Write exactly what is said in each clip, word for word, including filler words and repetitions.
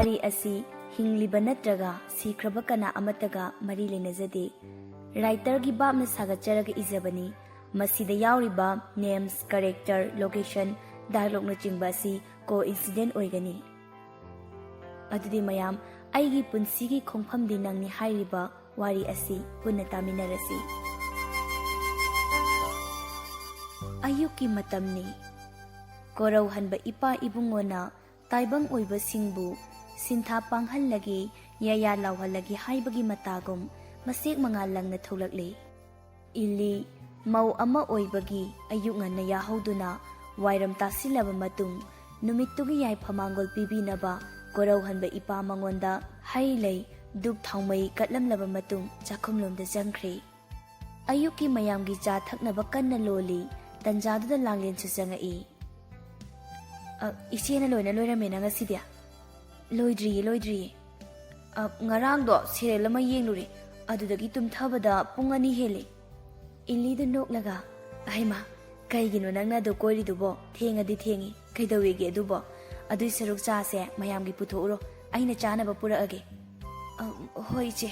ꯋꯥꯔꯤ ꯑꯁꯤ ꯍꯤꯡꯂꯤꯕ ꯅꯠꯇ꯭ꯔꯒ ꯁꯤꯈ꯭ꯔꯕ ꯀꯅꯥ ꯑꯃꯠꯇꯒ ꯃꯔꯤ ꯂꯩꯅꯖꯗꯦ꯫ ꯔꯥꯏꯇꯔꯒꯤ ꯚꯥꯞꯅ ꯁꯥꯒꯠꯆꯔꯒ ꯏꯖꯕꯅꯤ꯫ ꯃꯁꯤꯗ ꯌꯥꯎꯔꯤꯕ ꯅꯦꯝꯁ, ꯀꯦꯔꯦꯛꯇꯔ, ꯂꯣꯀꯦꯁꯟ, ꯗꯥꯏꯂꯣꯒꯅꯆꯤꯡꯕ ꯑꯁꯤ ꯀꯣ ꯏꯟꯁꯤꯗꯦꯟ ꯑꯣꯏꯒꯅꯤ꯫ ꯑꯗꯨꯗꯤ ꯃꯌꯥꯝ, ꯑꯩꯒꯤ ꯄꯨꯟꯁꯤꯒꯤ ꯈꯣꯡꯐꯝꯗꯤ ꯅꯪꯅꯤ ꯍꯥꯏꯔꯤꯕ ꯋꯥꯔꯤ ꯑꯁꯤ ꯄꯨꯟꯅ ꯇꯥꯃꯤꯟꯅꯔꯁꯤ꯫ ꯑꯌꯨꯛꯀꯤ ꯃꯇꯝꯅꯤ꯫ ꯀꯣꯔꯧꯍꯟꯕ ꯏꯄꯥ ꯏꯕꯨꯡꯉꯣꯅ ꯇꯥꯏꯕꯪ ꯑꯣꯏꯕꯁꯤꯡꯕꯨ ꯁꯤꯟꯊꯥ ꯄꯥꯡꯍꯜꯂꯒꯦ, ꯌꯥꯌꯥ ꯂꯥꯎꯍꯜꯂꯒꯦ ꯍꯥꯏꯕꯒꯤ ꯃꯇꯥꯒꯨꯝ ꯃꯁꯦꯛ ꯃꯉꯥꯜ ꯂꯪꯅ ꯊꯣꯛꯂꯛꯂꯦ꯫ ꯏꯂꯤ, ꯃꯧ ꯑꯃ ꯑꯣꯏꯕꯒꯤ ꯑꯌꯨꯛ ꯉꯟꯅ ꯌꯥꯍꯧꯗꯨꯅ ꯋꯥꯏꯔꯝ ꯇꯥꯁꯤꯜꯂꯕ ꯃꯇꯨꯡ, ꯅꯨꯃꯤꯠꯇꯨꯒꯤ ꯌꯥꯏꯐ ꯃꯥꯡꯒꯣꯜ ꯄꯤꯕꯤꯅꯕ ꯀꯣꯔꯧꯍꯟꯕ ꯏꯄꯥ ꯃꯉꯣꯟꯗ ꯍꯩ ꯂꯩ, ꯙꯨꯞ ꯊꯥꯎꯃꯩ ꯀꯠꯂꯝꯂꯕ ꯃꯇꯨꯡ ꯆꯥꯛꯈꯨꯝꯂꯣꯝꯗ ꯆꯪꯈ꯭ꯔꯦ꯫ ꯑꯌꯨꯛꯀꯤ ꯃꯌꯥꯝꯒꯤ ꯆꯥ ꯊꯛꯅꯕ ꯀꯟꯅ ꯂꯣꯜꯂꯤ꯫ ꯇꯟꯖꯥꯗꯨꯗ ꯂꯥꯡꯂꯦꯟꯁꯨ ꯆꯪꯉꯛꯏ꯫ "ꯑ, ꯏꯆꯦꯅ ꯂꯣꯏꯅ ꯂꯣꯏꯔꯝꯃꯦꯅ ꯉꯁꯤꯗꯤ?" "ꯂꯣꯏꯗ꯭ꯔꯤꯌꯦ, ꯂꯣꯏꯗ꯭ꯔꯤꯌꯦ꯫ ꯑ, ꯉꯔꯥꯡꯗꯣ ꯁꯦꯔꯦꯜ ꯑꯃ ꯌꯦꯡꯂꯨꯔꯦ, ꯑꯗꯨꯗꯒꯤ ꯇꯨꯝꯊꯕꯗ ꯄꯨꯡ ꯑꯅꯤ ꯍꯦꯜꯂꯦ꯫" ꯏꯂꯤꯗꯨ ꯅꯣꯛꯂꯒ, "ꯑꯍꯩꯃꯥ, ꯀꯩꯒꯤꯅꯣ ꯅꯪꯅ ꯑꯗꯨ ꯀꯣꯏꯔꯤꯗꯨꯕꯣ? ꯊꯦꯡꯉꯗꯤ ꯊꯦꯡꯉꯤ, ꯀꯩꯗꯧꯋꯦꯒꯦ ꯑꯗꯨꯕꯣ? ꯑꯗꯨꯏ ꯁꯔꯨꯛ ꯆꯥꯁꯦ ꯃꯌꯥꯝꯒꯤ ꯄꯨꯊꯣꯛꯎꯔꯣ, ꯑꯩꯅ ꯆꯥꯅꯕ ꯄꯨꯔꯛꯑꯒꯦ꯫" "ꯑ, ꯍꯣꯏ ꯏꯆꯦ꯫"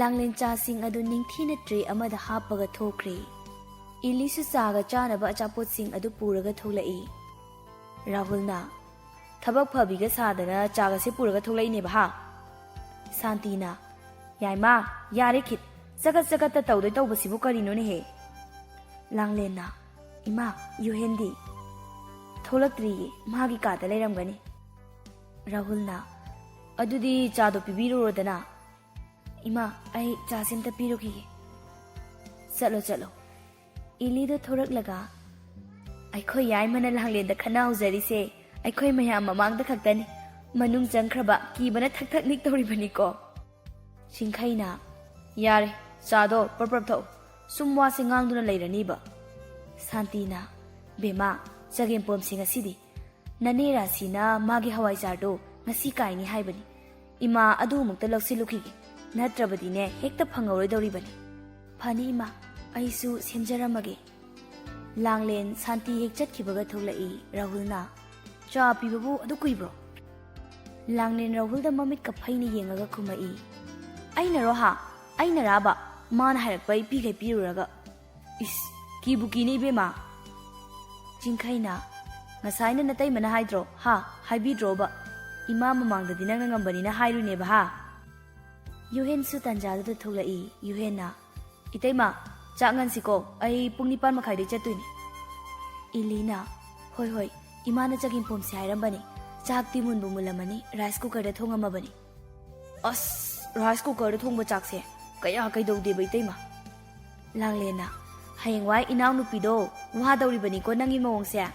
ꯂꯥꯡꯂꯦꯟ ꯆꯥꯁꯤꯡ ꯑꯗꯨ ꯅꯤꯡꯊꯤꯅ ꯇ꯭ꯔꯦ ꯑꯃꯗ ꯍꯥꯞꯄꯒ ꯊꯣꯛꯈ꯭ꯔꯦ꯫ ꯏꯂꯤꯁꯨ ꯆꯥꯒ ꯆꯥꯅꯕ ꯑꯆꯥꯄꯣꯠꯁꯤꯡ ꯑꯗꯨ ꯄꯨꯔꯒ ꯊꯣꯛꯂꯛꯏ꯫ ꯔꯥꯍꯨꯜꯅ, "ꯊꯕꯛ ꯐꯕꯤꯒ ꯁꯥꯗꯅ ꯆꯥꯒꯁꯦ ꯄꯨꯔꯒ ꯊꯣꯛꯂꯛꯏꯅꯦꯕ ꯍꯥ?" ꯁꯥꯟꯇꯤꯅ, "ꯌꯥꯏꯃ, ꯌꯥꯔꯦ ꯈꯤꯠ, ꯆꯒꯠ ꯆꯒꯠꯇ ꯇꯧꯗꯣꯏ ꯇꯧꯕꯁꯤꯕꯨ ꯀꯔꯤꯅꯣꯅꯦꯍꯦ?" ꯂꯥꯡꯂꯦꯟꯅ, "ꯏꯃꯥ, ꯌꯨꯍꯦꯟꯗꯤ?" "ꯊꯣꯛꯂꯛꯇ꯭ꯔꯤꯌꯦ, ꯃꯥꯒꯤ ꯀꯥꯗ ꯂꯩꯔꯝꯒꯅꯤ꯫" ꯔꯥꯍꯨꯜꯅ, "ꯑꯗꯨꯗꯤ ꯆꯥꯗꯣ ꯄꯤꯕꯤꯔꯨꯔꯣꯗꯅ꯫" "ꯏꯃꯥ, ꯑꯩ ꯆꯥꯁꯦ ꯑꯝꯇ ꯄꯤꯔꯨꯈꯤꯒꯦ꯫" "ꯆꯠꯂꯣ, ꯆꯠꯂꯣ꯫" ꯏꯂꯤꯗꯣ ꯊꯣꯔꯛꯂꯒ, "ꯑꯩꯈꯣꯏ ꯌꯥꯏꯃꯅ ꯂꯥꯡꯂꯦꯟꯗ ꯈꯠꯅ ꯍꯧꯖꯔꯤꯁꯦ ꯑꯩꯈꯣꯏ ꯃꯌꯥꯝ ꯃꯃꯥꯡꯗ ꯈꯛꯇꯅꯤ꯫ ꯃꯅꯨꯡ ꯆꯪꯈ꯭ꯔꯕ ꯀꯤꯕꯅ ꯊꯛ ꯊꯛ ꯅꯤꯛ ꯇꯧꯔꯤꯕꯅꯤꯀꯣ꯫" ꯆꯤꯡꯈꯩꯅ, "ꯌꯥꯔꯦ, ꯆꯥꯗꯣ ꯄ꯭ꯔꯞ ꯄ꯭ꯔꯞ ꯊꯛꯎ꯫ ꯁꯨꯝ ꯋꯥꯁꯦ ꯉꯥꯡꯗꯨꯅ ꯂꯩꯔꯅꯤꯕ꯫" ꯁꯥꯟꯇꯤꯅ, "ꯕꯦꯝꯃ, ꯆꯒꯦꯝꯄꯣꯝꯁꯦ ꯉꯁꯤꯗꯤ꯫ ꯅꯅꯦ ꯔꯥꯁꯤꯅ ꯃꯥꯒꯤ ꯍꯋꯥꯏꯖꯥꯔꯗꯣ ꯉꯁꯤ ꯀꯥꯏꯅꯤ ꯍꯥꯏꯕꯅꯤ꯫ ꯏꯃꯥ, ꯑꯗꯨ ꯑꯃꯨꯛꯇ ꯂꯧꯁꯤꯜꯂꯨꯈꯤꯒꯦ, ꯅꯠꯇ꯭ꯔꯕꯗꯤꯅꯦ ꯍꯦꯛꯇ ꯐꯪꯍꯧꯔꯣꯏꯗꯧꯔꯤꯕꯅꯤ꯫" "ꯐꯅꯤ ꯏꯃꯥ, ꯑꯩꯁꯨ ꯁꯦꯝꯖꯔꯝꯃꯒꯦ꯫" ꯂꯥꯡꯂꯦꯟ ꯁꯥꯟꯇꯤ ꯍꯦꯛ ꯆꯠꯈꯤꯕꯒ ꯊꯣꯛꯂꯛꯏ꯫ ꯔꯥꯍꯨꯜꯅ, "ꯆꯥ ꯄꯤꯕꯕꯨ ꯑꯗꯨ ꯀꯨꯏꯕ꯭ꯔꯣ?" ꯂꯥꯡꯂꯦꯟ ꯔꯥꯍꯨꯜꯗ ꯃꯃꯤꯠꯀ ꯐꯩꯅ ꯌꯦꯡꯉꯒ ꯈꯨꯝꯃꯛꯏ꯫ "ꯑꯩꯅꯔꯣ ꯍꯥ? ꯑꯩꯅꯔꯥꯕ? ꯃꯥꯅ ꯍꯥꯏꯔꯛꯄ ꯑꯩ ꯄꯤꯈꯩ ꯄꯤꯔꯨꯔꯒ꯫ ꯏꯁ, ꯀꯤꯕꯨ ꯀꯤꯅꯦ ꯏꯕꯦꯝꯃ!" ꯆꯤꯡꯈꯩꯅ, "ꯉꯁꯥꯏꯅ ꯅꯇꯩꯃꯅ ꯍꯥꯏꯗ꯭ꯔꯣ ꯍꯥ? ꯍꯥꯏꯕꯤꯗ꯭ꯔꯣꯕ? ꯏꯃꯥ ꯃꯃꯥꯡꯗꯗꯤ ꯅꯪꯅ ꯉꯝꯕꯅꯤꯅ ꯍꯥꯏꯔꯨꯅꯦꯕ ꯍꯥ?" ꯌꯨꯍꯦꯟꯁꯨ ꯇꯥꯟꯖꯥꯗꯨꯗ ꯊꯣꯛꯂꯛꯏ꯫ ꯌꯨꯍꯦꯟꯅ, "ꯏꯇꯩꯃ, ꯆꯥꯛ ꯉꯟꯁꯤꯀꯣ, ꯑꯩ ꯄꯨꯡ ꯅꯤꯄꯥꯟ ꯃꯈꯥꯏꯗꯩ ꯆꯠꯇꯣꯏꯅꯦ꯫" ꯏꯂꯤꯅ, "ꯍꯣꯏ ꯍꯣꯏ, ꯏꯃꯥꯅ ꯆꯒꯦꯝ ꯄꯣꯝꯁꯦ ꯍꯥꯏꯔꯝꯕꯅꯤ꯫ ꯆꯥꯛꯇꯤ ꯃꯨꯟꯕꯨ ꯃꯨꯜꯂꯝꯃꯅꯤ, ꯔꯥꯏꯁ ꯀꯨꯀꯔꯗ ꯊꯣꯡꯉꯝꯃꯕꯅꯤ꯫" "ꯑꯁ, ꯔꯥꯏꯁ ꯀꯨꯀꯔꯗ ꯊꯣꯡꯕ ꯆꯥꯛꯁꯦ ꯀꯌꯥ ꯀꯩꯗꯧꯗꯦꯕ ꯏꯇꯩꯃ?" ꯂꯥꯡꯂꯦꯟꯅ, "ꯍꯌꯦꯡꯋꯥꯏ ꯏꯅꯥꯎꯅꯨꯄꯤꯗꯣ ꯋꯥꯗꯧꯔꯤꯕꯅꯤꯀꯣ ꯅꯪꯒꯤ ꯃꯑꯣꯡꯁꯦ꯫"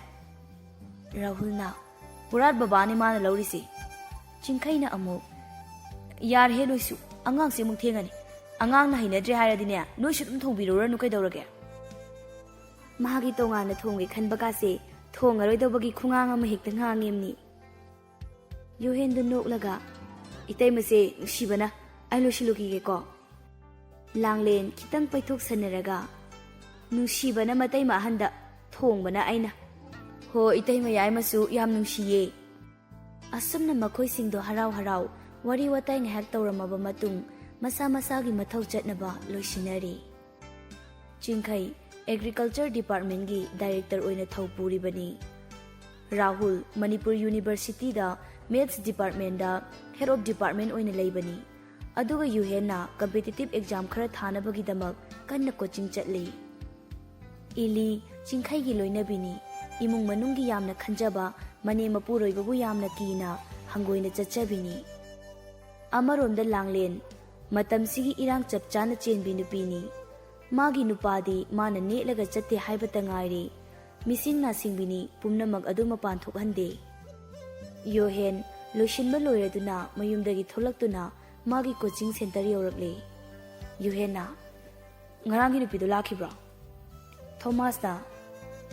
ꯔꯥꯍꯨꯜꯅ, "ꯄꯨꯔꯥ ꯕꯕꯥꯅꯤ ꯃꯥꯅ ꯂꯧꯔꯤꯁꯦ꯫" ꯆꯤꯡꯈꯩꯅ ꯑꯃꯨꯛ, "ꯌꯥꯔꯦꯍꯦ ꯅꯣꯏꯁꯨ, ꯑꯉꯥꯡꯁꯦ ꯑꯃꯨꯛ ꯊꯦꯡꯉꯅꯤ꯫ ꯑꯉꯥꯡꯅ ꯍꯩꯅꯗ꯭ꯔꯦ ꯍꯥꯏꯔꯗꯤꯅꯦ, ꯅꯣꯏꯁꯨ ꯑꯗꯨꯝ ꯊꯣꯡꯕꯤꯔꯨꯔꯅꯨ ꯀꯩꯗꯧꯔꯒꯦ?" ꯃꯥꯒꯤ ꯇꯣꯉꯥꯟꯅ ꯊꯣꯡꯒꯦ ꯈꯟꯕ ꯀꯥꯁꯦ ꯊꯣꯡꯉꯔꯣꯏꯗꯧꯕꯒꯤ ꯈꯨꯉꯥꯡ ꯑꯃ ꯍꯦꯛꯇ ꯉꯥꯡꯉꯦꯝꯅꯤ꯫ ꯌꯨꯍꯦꯟꯗꯨ ꯅꯣꯛꯂꯒ, "ꯏꯇꯩꯃꯁꯦ ꯅꯨꯡꯁꯤꯕꯅ, ꯑꯩ ꯂꯣꯏꯁꯤꯜꯂꯨꯈꯤꯒꯦꯀꯣ꯫" ꯂꯥꯡꯂꯦꯟ ꯈꯤꯇꯪ ꯄꯩꯊꯣꯛꯁꯟꯅꯔꯒ, "ꯅꯨꯡꯁꯤꯕꯅ ꯃꯇꯩꯃ ꯑꯍꯟꯗ, ꯊꯣꯡꯕꯅ ꯑꯩꯅ꯫" "ꯍꯣ, ꯏꯇꯩꯃ ꯌꯥꯏꯃꯁꯨ ꯌꯥꯝ ꯅꯨꯡꯁꯤꯌꯦ꯫" ꯑꯁꯨꯝꯅ ꯃꯈꯣꯏꯁꯤꯡꯗꯣ ꯍꯔꯥꯎ ꯍꯔꯥꯎ ꯋꯥꯔꯤ ꯋꯥꯇꯥꯏ ꯉꯥꯏꯍꯥꯛ ꯇꯧꯔꯝꯃꯕ ꯃꯇꯨꯡ, ꯃꯁꯥ ꯃꯁꯥꯒꯤ ꯃꯊꯧ ꯆꯠꯅꯕ ꯂꯣꯏꯁꯤꯟꯅꯔꯤ꯫ ꯆꯤꯡꯈꯩ ꯑꯦꯒ꯭ꯔꯤꯀꯜꯆꯔ ꯗꯤꯄꯥꯔꯠꯃꯦꯟꯒꯤ ꯗꯥꯏꯔꯦꯛꯇꯔ ꯑꯣꯏꯅ ꯊꯧ ꯄꯨꯔꯤꯕꯅꯤ꯫ ꯔꯥꯍꯨꯜ ꯃꯅꯤꯄꯨꯔ ꯌꯨꯅꯤꯚꯔꯁꯤꯇꯤꯗ ꯃꯦꯠꯁ ꯗꯤꯄꯥꯔꯠꯃꯦꯟꯗ ꯍꯦꯗ ꯑꯣꯐ ꯗꯤꯄꯥꯔꯠꯃꯦꯟ ꯑꯣꯏꯅ ꯂꯩꯕꯅꯤ꯫ ꯑꯗꯨꯒ ꯌꯨꯍꯦꯟꯅ ꯀꯝꯄꯤꯇꯤꯇꯤꯚ ꯑꯦꯛꯖꯥꯝ ꯈꯔ ꯊꯥꯅꯕꯒꯤꯗꯃꯛ ꯀꯟꯅ ꯀꯣꯆꯤꯡ ꯆꯠꯂꯤ꯫ ꯏꯂꯤ ꯆꯤꯡꯈꯩꯒꯤ ꯂꯣꯏꯅꯕꯤꯅꯤ꯫ ꯏꯃꯨꯡ ꯃꯅꯨꯡꯒꯤ ꯌꯥꯝꯅ ꯈꯟꯖꯕ, ꯃꯅꯦꯝ ꯃꯄꯨꯔꯣꯏꯕꯕꯨ ꯌꯥꯝꯅ ꯀꯤꯅ ꯍꯪꯒꯣꯏꯅ ꯆꯠꯆꯕꯤꯅꯤ꯫ ꯑꯃꯔꯣꯝꯗ ꯂꯥꯡꯂꯦꯟ ꯃꯇꯝꯁꯤꯒꯤ ꯏꯔꯥꯡ ꯆꯞ ꯆꯥꯅ ꯆꯦꯟꯕꯤ ꯅꯨꯄꯤꯅꯤ꯫ ꯃꯥꯒꯤ ꯅꯨꯄꯥꯗꯤ ꯃꯥꯅ ꯅꯦꯠꯂꯒ ꯆꯠꯇꯦ ꯍꯥꯏꯕꯇ ꯉꯥꯏꯔꯦ꯫ ꯃꯤꯁꯤꯡ ꯅꯥꯁꯤꯡꯕꯤꯅꯤ ꯄꯨꯝꯅꯃꯛ ꯑꯗꯨ ꯃꯄꯥꯟ ꯊꯣꯛꯍꯟꯗꯦ꯫ ꯌꯣꯍꯦꯟ ꯂꯣꯏꯁꯤꯟꯕ ꯂꯣꯏꯔꯗꯨꯅ ꯃꯌꯨꯝꯗꯒꯤ ꯊꯣꯛꯂꯛꯇꯨꯅ ꯃꯥꯒꯤ ꯀꯣꯆꯤꯡ ꯁꯦꯟꯇꯔ ꯌꯧꯔꯛꯂꯦ꯫ ꯌꯣꯍꯦꯟꯅ, "ꯉꯔꯥꯡꯒꯤ ꯅꯨꯄꯤꯗꯣ ꯂꯥꯛꯈꯤꯕ꯭ꯔꯣ?" ꯊꯣꯃꯥꯁꯅ,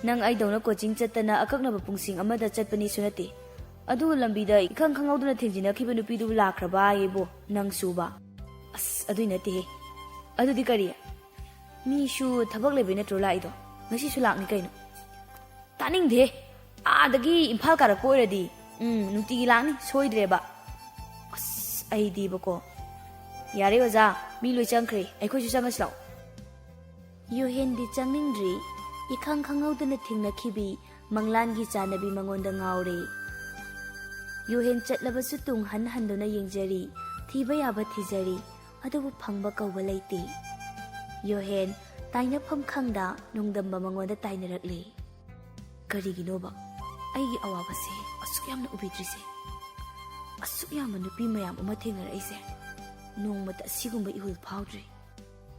"ꯅꯪ ꯑꯩꯗꯧꯅ ꯀꯣꯆꯤꯡ ꯆꯠꯇꯅ ꯑꯀꯛꯅꯕ ꯄꯨꯡꯁꯤꯡ ꯑꯃꯗ ꯆꯠꯄꯅꯤꯁꯨ ꯅꯠꯇꯦ꯫ ꯑꯗꯨꯒ ꯂꯝꯕꯤꯗ ꯏꯈꯪ ꯈꯪꯍꯧꯗꯅ ꯊꯦꯡꯖꯤꯟꯅꯈꯤꯕ ꯅꯨꯄꯤꯗꯨꯕꯨ ꯂꯥꯛꯈ꯭ꯔꯕ ꯍꯥꯏꯌꯦꯕꯣ, ꯅꯪꯁꯨꯕ?" "ꯑꯁ, ꯑꯗꯨꯏ ꯅꯠꯇꯦꯍꯦ꯫ ꯑꯗꯨꯗꯤ ꯀꯔꯤ? ꯃꯤꯁꯨ ꯊꯕꯛ ꯂꯩꯕꯩ ꯅꯠꯇ꯭ꯔꯣ ꯂꯥꯛꯏꯗꯣ? ꯉꯁꯤꯁꯨ ꯂꯥꯛꯅꯤ ꯀꯩꯅꯣ?" "ꯇꯥꯅꯤꯡꯗꯦ꯫ ꯑꯥꯗꯒꯤ ꯏꯝꯐꯥꯜ ꯀꯥꯔꯛꯄ ꯑꯣꯏꯔꯗꯤ ꯎꯝ, ꯅꯨꯡꯇꯤꯒꯤ ꯂꯥꯛꯅꯤ, ꯁꯣꯏꯗ꯭ꯔꯦꯕ꯫ ꯑꯁ, ꯑꯩꯗꯤꯕꯀꯣ꯫ ꯌꯥꯔꯦ ꯑꯣꯖꯥ, ꯃꯤ ꯂꯣꯏ ꯆꯪꯈ꯭ꯔꯦ, ꯑꯩꯈꯣꯏꯁꯨ ꯆꯪꯉꯁꯤ ꯂꯥꯛꯑꯣ꯫ ꯌꯨꯍꯦꯟꯗꯤ ꯆꯪꯅꯤꯡꯗ꯭ꯔꯤ꯫ ꯏꯈꯪ ꯈꯪꯍꯧꯗꯅ ꯊꯦꯡꯅꯈꯤꯕꯤ ꯃꯪꯂꯥꯟꯒꯤ ꯆꯥꯟꯅꯕꯤ ꯃꯉꯣꯟꯗ ꯉꯥꯎꯔꯦ꯫ ꯌꯨꯍꯦꯟ ꯆꯠꯂꯕꯁꯨ ꯇꯨꯡ ꯍꯟ ꯍꯟꯗꯨꯅ ꯌꯦꯡꯖꯔꯤ, ꯊꯤꯕ ꯌꯥꯕ ꯊꯤꯖꯔꯤ, ꯑꯗꯨꯕꯨ ꯐꯪꯕ ꯀꯧꯕ ꯂꯩꯇꯦ꯫ ꯌꯨꯍꯦꯟ ꯇꯥꯏꯅꯐꯝ ꯈꯪꯗ ꯅꯣꯡꯗꯝꯕ ꯃꯉꯣꯟꯗ ꯇꯥꯏꯅꯔꯛꯂꯦ꯫ ꯀꯔꯤꯒꯤꯅꯣꯕ ꯑꯩꯒꯤ ꯑꯋꯥꯕꯁꯦ ꯑꯁꯨꯛ ꯌꯥꯝꯅ ꯎꯕꯤꯗ꯭ꯔꯤꯁꯦ? ꯑꯁꯨꯛ ꯌꯥꯝꯕ ꯅꯨꯄꯤ ꯃꯌꯥꯝ ꯑꯃ ꯊꯦꯡꯅꯔꯛꯏꯁꯦ, ꯅꯣꯡꯃꯇ ꯑꯁꯤꯒꯨꯝꯕ ꯏꯍꯨꯜ ꯐꯥꯎꯗ꯭ꯔꯤ꯫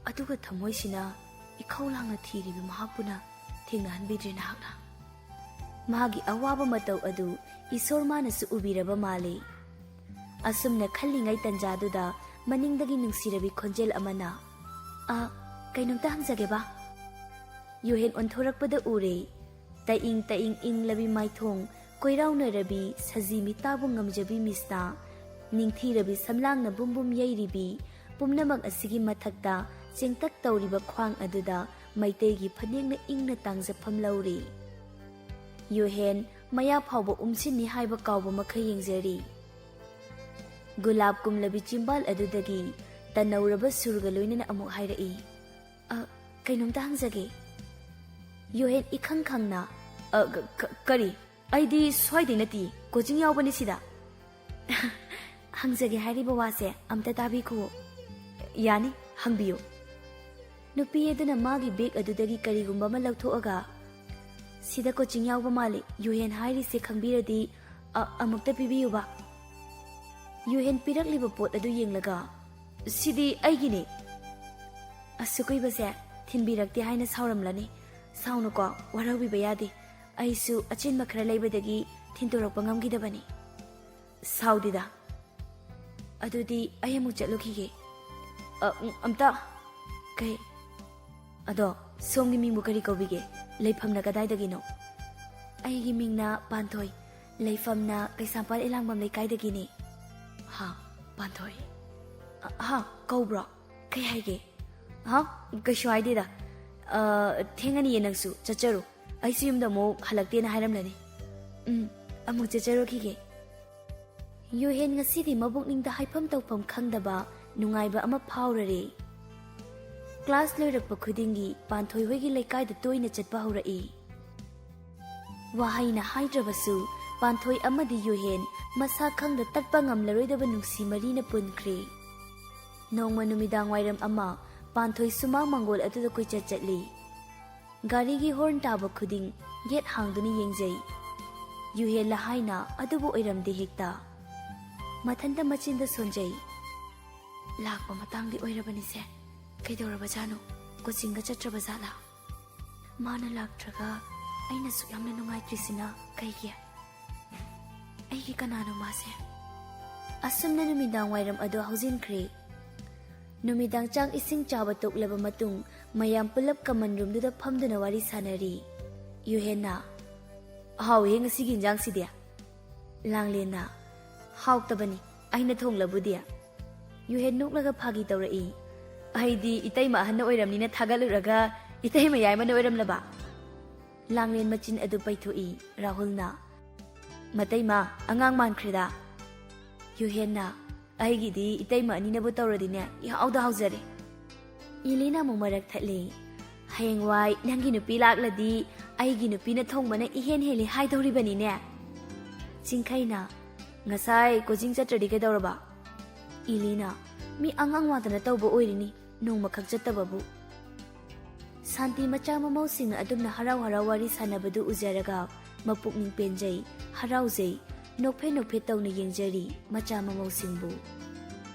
ꯑꯗꯨꯒ ꯊꯃꯣꯏꯁꯤꯅ ꯏꯈꯧ ꯂꯥꯡꯅ ꯊꯤꯔꯤꯕ ꯃꯍꯥꯛꯄꯨꯅ ꯊꯦꯡꯅꯍꯟꯕꯤꯗ꯭ꯔꯦ ꯅꯍꯥꯛꯅ꯫ ꯃꯥꯒꯤ ꯑꯋꯥꯕ ꯃꯇꯧ ꯑꯗꯨ ꯏꯁꯣꯔ ꯃꯥꯅꯁꯨ ꯎꯕꯤꯔꯕ ꯃꯥꯜꯂꯤ꯫ ꯑꯁꯨꯝꯅ ꯈꯜꯂꯤꯉꯩ ꯇꯟꯖꯥꯗꯨꯗ ꯃꯅꯤꯡꯗꯒꯤ ꯅꯨꯡꯁꯤꯔꯕꯤ ꯈꯣꯟꯖꯦꯜ ꯑꯃꯅ, "ꯑ, ꯀꯩꯅꯣꯝꯇ ꯍꯪꯖꯒꯦꯕ?" ꯌꯨꯍꯦꯟ ꯑꯣꯟꯊꯣꯔꯛꯄꯗ ꯎꯔꯦ꯫ ꯇꯏꯪ ꯇꯏꯪ ꯏꯪꯂꯕꯤ ꯃꯥꯏꯊꯣꯡ ꯀꯣꯏꯔꯥꯎꯅꯔꯕꯤ ꯁꯖꯤ ꯃꯤꯇꯥꯕꯨ ꯉꯝꯖꯕꯤ ꯃꯤꯁꯅꯥ, ꯅꯤꯡꯊꯤꯔꯕꯤ ꯁꯝꯂꯥꯡꯅ ꯕꯨꯝ ꯕꯨꯝ ꯌꯩꯔꯤꯕꯤ, ꯄꯨꯝꯅꯃꯛ ꯑꯁꯤꯒꯤ ꯃꯊꯛꯇ ꯆꯦꯡꯇꯛ ꯇꯧꯔꯤꯕ ꯈ꯭ꯋꯥꯡ ꯑꯗꯨꯗ ꯃꯩꯇꯩꯒꯤ ꯐꯅꯦꯛꯅ ꯏꯪꯅ ꯇꯥꯡꯖꯐꯝ ꯂꯧꯔꯤ꯫ ꯌꯨꯍꯦꯟ ꯃꯌꯥ ꯐꯥꯎꯕ ꯎꯝꯁꯤꯟꯅꯤ ꯍꯥꯏꯕ ꯀꯥꯎꯕ ꯃꯈꯩ ꯌꯦꯡꯖꯔꯤ꯫ ꯒꯨꯂꯥꯞ ꯀꯨꯝꯂꯕꯤ ꯆꯤꯝꯕꯥꯜ ꯑꯗꯨꯗꯒꯤ ꯇꯟꯅꯧꯔꯕ ꯁꯨꯔꯒ ꯂꯣꯏꯅꯅ ꯑꯃꯨꯛ ꯍꯥꯏꯔꯛꯏ, "ꯑ, ꯀꯩꯅꯣꯝꯇ ꯍꯪꯖꯒꯦ?" ꯌꯨꯍꯦꯟ ꯏꯈꯪ ꯈꯪꯅ, "ꯑ, ꯀ-, ꯀ-, ꯀꯔꯤ? ꯑꯩꯗꯤ ꯁ꯭ꯋꯥꯏꯗꯩ ꯅꯠꯇꯤ, ꯀꯣꯆꯤꯡ ꯌꯥꯎꯕꯅꯤ ꯁꯤꯗ꯫" "ꯍꯪꯖꯒꯦ ꯍꯥꯏꯔꯤꯕ ꯋꯥꯁꯦ ꯑꯝꯇ ꯇꯥꯕꯤꯈꯣ꯫" "ꯌꯥꯅꯤ, ꯍꯪꯕꯤꯌꯨ꯫" ꯅꯨꯄꯤ ꯑꯗꯨꯅ ꯃꯥꯒꯤ ꯕꯦꯒ ꯑꯗꯨꯗꯒꯤ ꯀꯔꯤꯒꯨꯝꯕ ꯑꯃ ꯂꯧꯊꯣꯛꯑꯒ, "ꯁꯤꯗ ꯀꯣꯆꯤꯡ ꯌꯥꯎꯕ ꯃꯥꯜꯂꯤ, ꯌꯨꯍꯦꯟ ꯍꯥꯏꯔꯤꯁꯦ ꯈꯪꯕꯤꯔꯗꯤ, ꯑ-, ꯑꯃꯨꯛꯇ ꯄꯤꯕꯤꯌꯨꯕ꯫" ꯌꯨꯍꯦꯟ ꯄꯤꯔꯛꯂꯤꯕ ꯄꯣꯠ ꯑꯗꯨ ꯌꯦꯡꯂꯒ, "ꯁꯤꯗꯤ ꯑꯩꯒꯤꯅꯤ꯫" ꯑꯁꯨꯛ ꯀꯨꯏꯕꯁꯦ ꯊꯤꯟꯕꯤꯔꯛꯇꯦ ꯍꯥꯏꯅ ꯁꯥꯎꯔꯝꯂꯅꯤ꯫ ꯁꯥꯎꯅꯨꯀꯣ, ꯋꯥꯔꯧꯕꯤꯕ ꯌꯥꯗꯦ꯫ ꯑꯩꯁꯨ ꯑꯆꯤꯟꯕ ꯈꯔ ꯂꯩꯕꯗꯒꯤ ꯊꯤꯟꯗꯣꯔꯛꯄ ꯉꯝꯈꯤꯗꯕꯅꯤ꯫ ꯁꯥꯎꯗꯦꯗ꯫ ꯑꯗꯨꯗꯤ ꯑꯩ ꯑꯃꯨꯛ ꯆꯠꯂꯨꯈꯤꯒꯦ꯫ ꯑ, ꯎꯝ, ꯑꯝꯇ꯫ ꯀꯩ? ꯑꯗꯣ, ꯁꯣꯝꯒꯤ ꯃꯤꯡꯕꯨ ꯀꯔꯤ ꯀꯧꯕꯤꯒꯦ? ꯂꯩꯐꯝꯅ ꯀꯗꯥꯏꯗꯒꯤꯅꯣ? ꯑꯩꯒꯤ ꯃꯤꯡꯅ ꯄꯥꯟꯊꯣꯏ꯫ ꯂꯩꯐꯝꯅ ꯀꯩꯁꯥꯝꯄꯥꯠ ꯏꯂꯥꯡꯕꯝ ꯂꯩꯀꯥꯏꯗꯒꯤꯅꯤ꯫ ꯍꯥ, ꯄꯥꯟꯊꯣꯏ꯫ ꯑ, ꯍꯥ, ꯀꯧꯕ꯭ꯔꯣ? ꯀꯩ ꯍꯥꯏꯒꯦ? ꯍꯥ? ꯀꯩꯁꯨ ꯍꯥꯏꯗꯦꯗ꯫ ꯑ, ꯊꯦꯡꯉꯅꯤꯌꯦ ꯅꯪꯁꯨ, ꯆꯠꯆꯔꯣ꯫ ꯑꯩꯁꯨ ꯌꯨꯝꯗ ꯑꯃꯨꯛ ꯍꯜꯂꯛꯇꯦꯅ ꯍꯥꯏꯔꯝꯂꯅꯤ꯫ ꯎꯝ, ꯑꯃꯨꯛ ꯆꯠꯆꯔꯨꯈꯤꯒꯦ꯫ ꯌꯨꯍꯦꯟ ꯉꯁꯤꯗꯤ ꯃꯕꯨꯛꯅꯤꯡꯗ ꯍꯥꯏꯐꯝ ꯇꯧꯐꯝ ꯈꯪꯗꯕ ꯅꯨꯡꯉꯥꯏꯕ ꯑꯃ ꯐꯥꯎꯔꯔꯦ꯫ ꯀ꯭ꯂꯥꯁ ꯂꯣꯏꯔꯛꯄ ꯈꯨꯗꯤꯡꯒꯤ ꯄꯥꯟꯊꯣꯏ ꯍꯣꯏꯒꯤ ꯂꯩꯀꯥꯏꯗ ꯇꯣꯏꯅ ꯆꯠꯄ ꯍꯧꯔꯛꯏ꯫ ꯋꯥꯍꯩꯅ ꯍꯥꯏꯗ꯭ꯔꯕꯁꯨ ꯄꯥꯟꯊꯣꯏ ꯑꯃꯗꯤ ꯌꯨꯍꯦꯟ ꯃꯁꯥ ꯈꯪꯗ ꯇꯠꯄ ꯉꯝꯂꯔꯣꯏꯗꯕ ꯅꯨꯡꯁꯤ ꯃꯔꯤꯅ ꯄꯨꯟꯈ꯭ꯔꯦ꯫ ꯅꯣꯡꯃ ꯅꯨꯃꯤꯗꯥꯡ ꯋꯥꯏꯔꯝ ꯑꯃ ꯄꯥꯟꯊꯣꯏ ꯁꯨꯃꯥꯡ ꯃꯪꯒꯣꯜ ꯑꯗꯨꯗ ꯀꯣꯏꯆꯠ ꯆꯠꯂꯤ꯫ ꯒꯥꯔꯤꯒꯤ ꯍꯣꯔꯟ ꯇꯥꯕ ꯈꯨꯗꯤꯡ ꯒꯦꯠ ꯍꯥꯡꯗꯨꯅ ꯌꯦꯡꯖꯩ꯫ ꯌꯨꯍꯦꯟꯂ ꯍꯥꯏꯅ ꯑꯗꯨꯕꯨ ꯑꯣꯏꯔꯝꯗꯦ ꯍꯦꯛꯇ꯫ ꯃꯊꯟꯇ ꯃꯆꯤꯟꯗ ꯁꯣꯟꯖꯩ꯫ ꯂꯥꯛꯄ ꯃꯇꯥꯡꯗꯤ ꯑꯣꯏꯔꯕꯅꯤꯁꯦ꯫ ꯀꯩꯗꯧꯔꯕꯖꯥꯠꯅꯣ? ꯀꯣꯆꯤꯡꯒ ꯆꯠꯇ꯭ꯔꯕ ꯖꯥꯠꯂꯥ? ꯃꯥꯅ ꯂꯥꯛꯇ꯭ꯔꯒ ꯑꯩꯅ ꯁꯨꯛ ꯌꯥꯝꯅ ꯅꯨꯡꯉꯥꯏꯇ꯭ꯔꯤꯁꯤꯅ ꯀꯩꯒꯤ? ꯑꯩꯒꯤ ꯀꯅꯥꯅꯣ ꯃꯥꯁꯦ? ꯑꯁꯨꯝꯅ ꯅꯨꯃꯤꯗꯥꯡ ꯋꯥꯏꯔꯝ ꯑꯗꯨ ꯍꯧꯖꯤꯟꯈ꯭ꯔꯦ꯫ ꯅꯨꯃꯤꯗꯥꯡ ꯆꯥꯛ ꯏꯁꯤꯡ ꯆꯥꯕ ꯇꯣꯛꯂꯕ ꯃꯇꯨꯡ ꯃꯌꯥꯝ ꯄꯨꯂꯞ ꯀꯃꯟ ꯔꯨꯝꯗꯨꯗ ꯐꯝꯗꯨꯅ ꯋꯥꯔꯤ ꯁꯥꯟꯅꯔꯤ꯫ ꯌꯨꯍꯦꯟꯅ, "ꯍꯥꯎꯏꯍꯦ ꯉꯁꯤꯒꯤ ꯏꯟꯖꯥꯡꯁꯤꯗꯤ"꯫ ꯂꯥꯡꯂꯦꯟꯅ, "ꯍꯥꯎꯇꯕꯅꯤ, ꯑꯩꯅ ꯊꯣꯡꯂꯕꯨꯗꯤ"꯫ ꯌꯨꯍꯦꯟ ꯅꯣꯛꯂꯒ ꯐꯥꯒꯤ ꯇꯧꯔꯛꯏ꯫ "ꯑꯩꯗꯤ ꯏꯇꯩꯃ ꯑꯍꯟ ꯑꯣꯏꯔꯝꯅꯤꯅ ꯊꯥꯒꯠꯂꯨꯔꯒ ꯏꯇꯩꯃ ꯌꯥꯏꯃꯅ ꯑꯣꯏꯔꯝꯂꯕ?" ꯂꯥꯡꯂꯦꯟ ꯃꯆꯤꯟ ꯑꯗꯨ ꯄꯩꯊꯣꯛꯏ꯫ ꯔꯥꯍꯨꯜꯅ, "ꯃꯇꯩꯃ, ꯑꯉꯥꯡ ꯃꯥꯟꯈ꯭ꯔꯦꯗ"꯫ ꯌꯨꯍꯦꯟꯅ, "ꯑꯩꯒꯤꯗꯤ ꯏꯇꯩꯃ ꯑꯅꯤꯅꯕꯨ ꯇꯧꯔꯗꯤꯅꯦ, ꯏꯍꯥꯎꯗ ꯍꯥꯎꯖꯔꯦ"꯫ ꯏꯂꯤꯅ ꯑꯃꯨꯛ ꯃꯔꯛ ꯊꯠꯂꯤ꯫ "ꯍꯌꯦꯡꯋꯥꯏ ꯅꯪꯒꯤ ꯅꯨꯄꯤ ꯂꯥꯛꯂꯗꯤ ꯑꯩꯒꯤ ꯅꯨꯄꯤꯅ ꯊꯣꯡꯕꯅ ꯏꯍꯦꯟ ꯍꯦꯜꯂꯤ ꯍꯥꯏꯗꯧꯔꯤꯕꯅꯤꯅꯦ"꯫ ꯆꯤꯡꯈꯩꯅ, "ꯉꯁꯥꯏ ꯀꯣꯆꯤꯡ ꯆꯠꯇ꯭ꯔꯗꯤ ꯀꯩꯗꯧꯔꯕ?" ꯏꯂꯤꯅ, "ꯃꯤ ꯑꯉꯥꯡ ꯋꯥꯗꯅ ꯇꯧꯕ ꯑꯣꯏꯔꯤꯅꯤ, ꯅꯣꯡꯃꯈꯛ ꯆꯠꯇꯕꯕꯨ"꯫ ꯁꯥꯟꯇꯤ ꯃꯆꯥ ꯃꯃꯧꯁꯤꯡꯅ ꯑꯗꯨꯝꯅ ꯍꯔꯥꯎ ꯍꯔꯥꯎ ꯋꯥꯔꯤ ꯁꯥꯟꯅꯕꯗꯨ ꯎꯖꯔꯒ ꯃꯄꯨꯛꯅꯤꯡ ꯄꯦꯟꯖꯩ, ꯍꯔꯥꯎꯖꯩ, ꯅꯣꯛꯐꯦ ꯅꯣꯛꯐꯦ ꯇꯧꯅ ꯌꯦꯡꯖꯔꯤ ꯃꯆꯥ ꯃꯃꯧꯁꯤꯡꯕꯨ꯫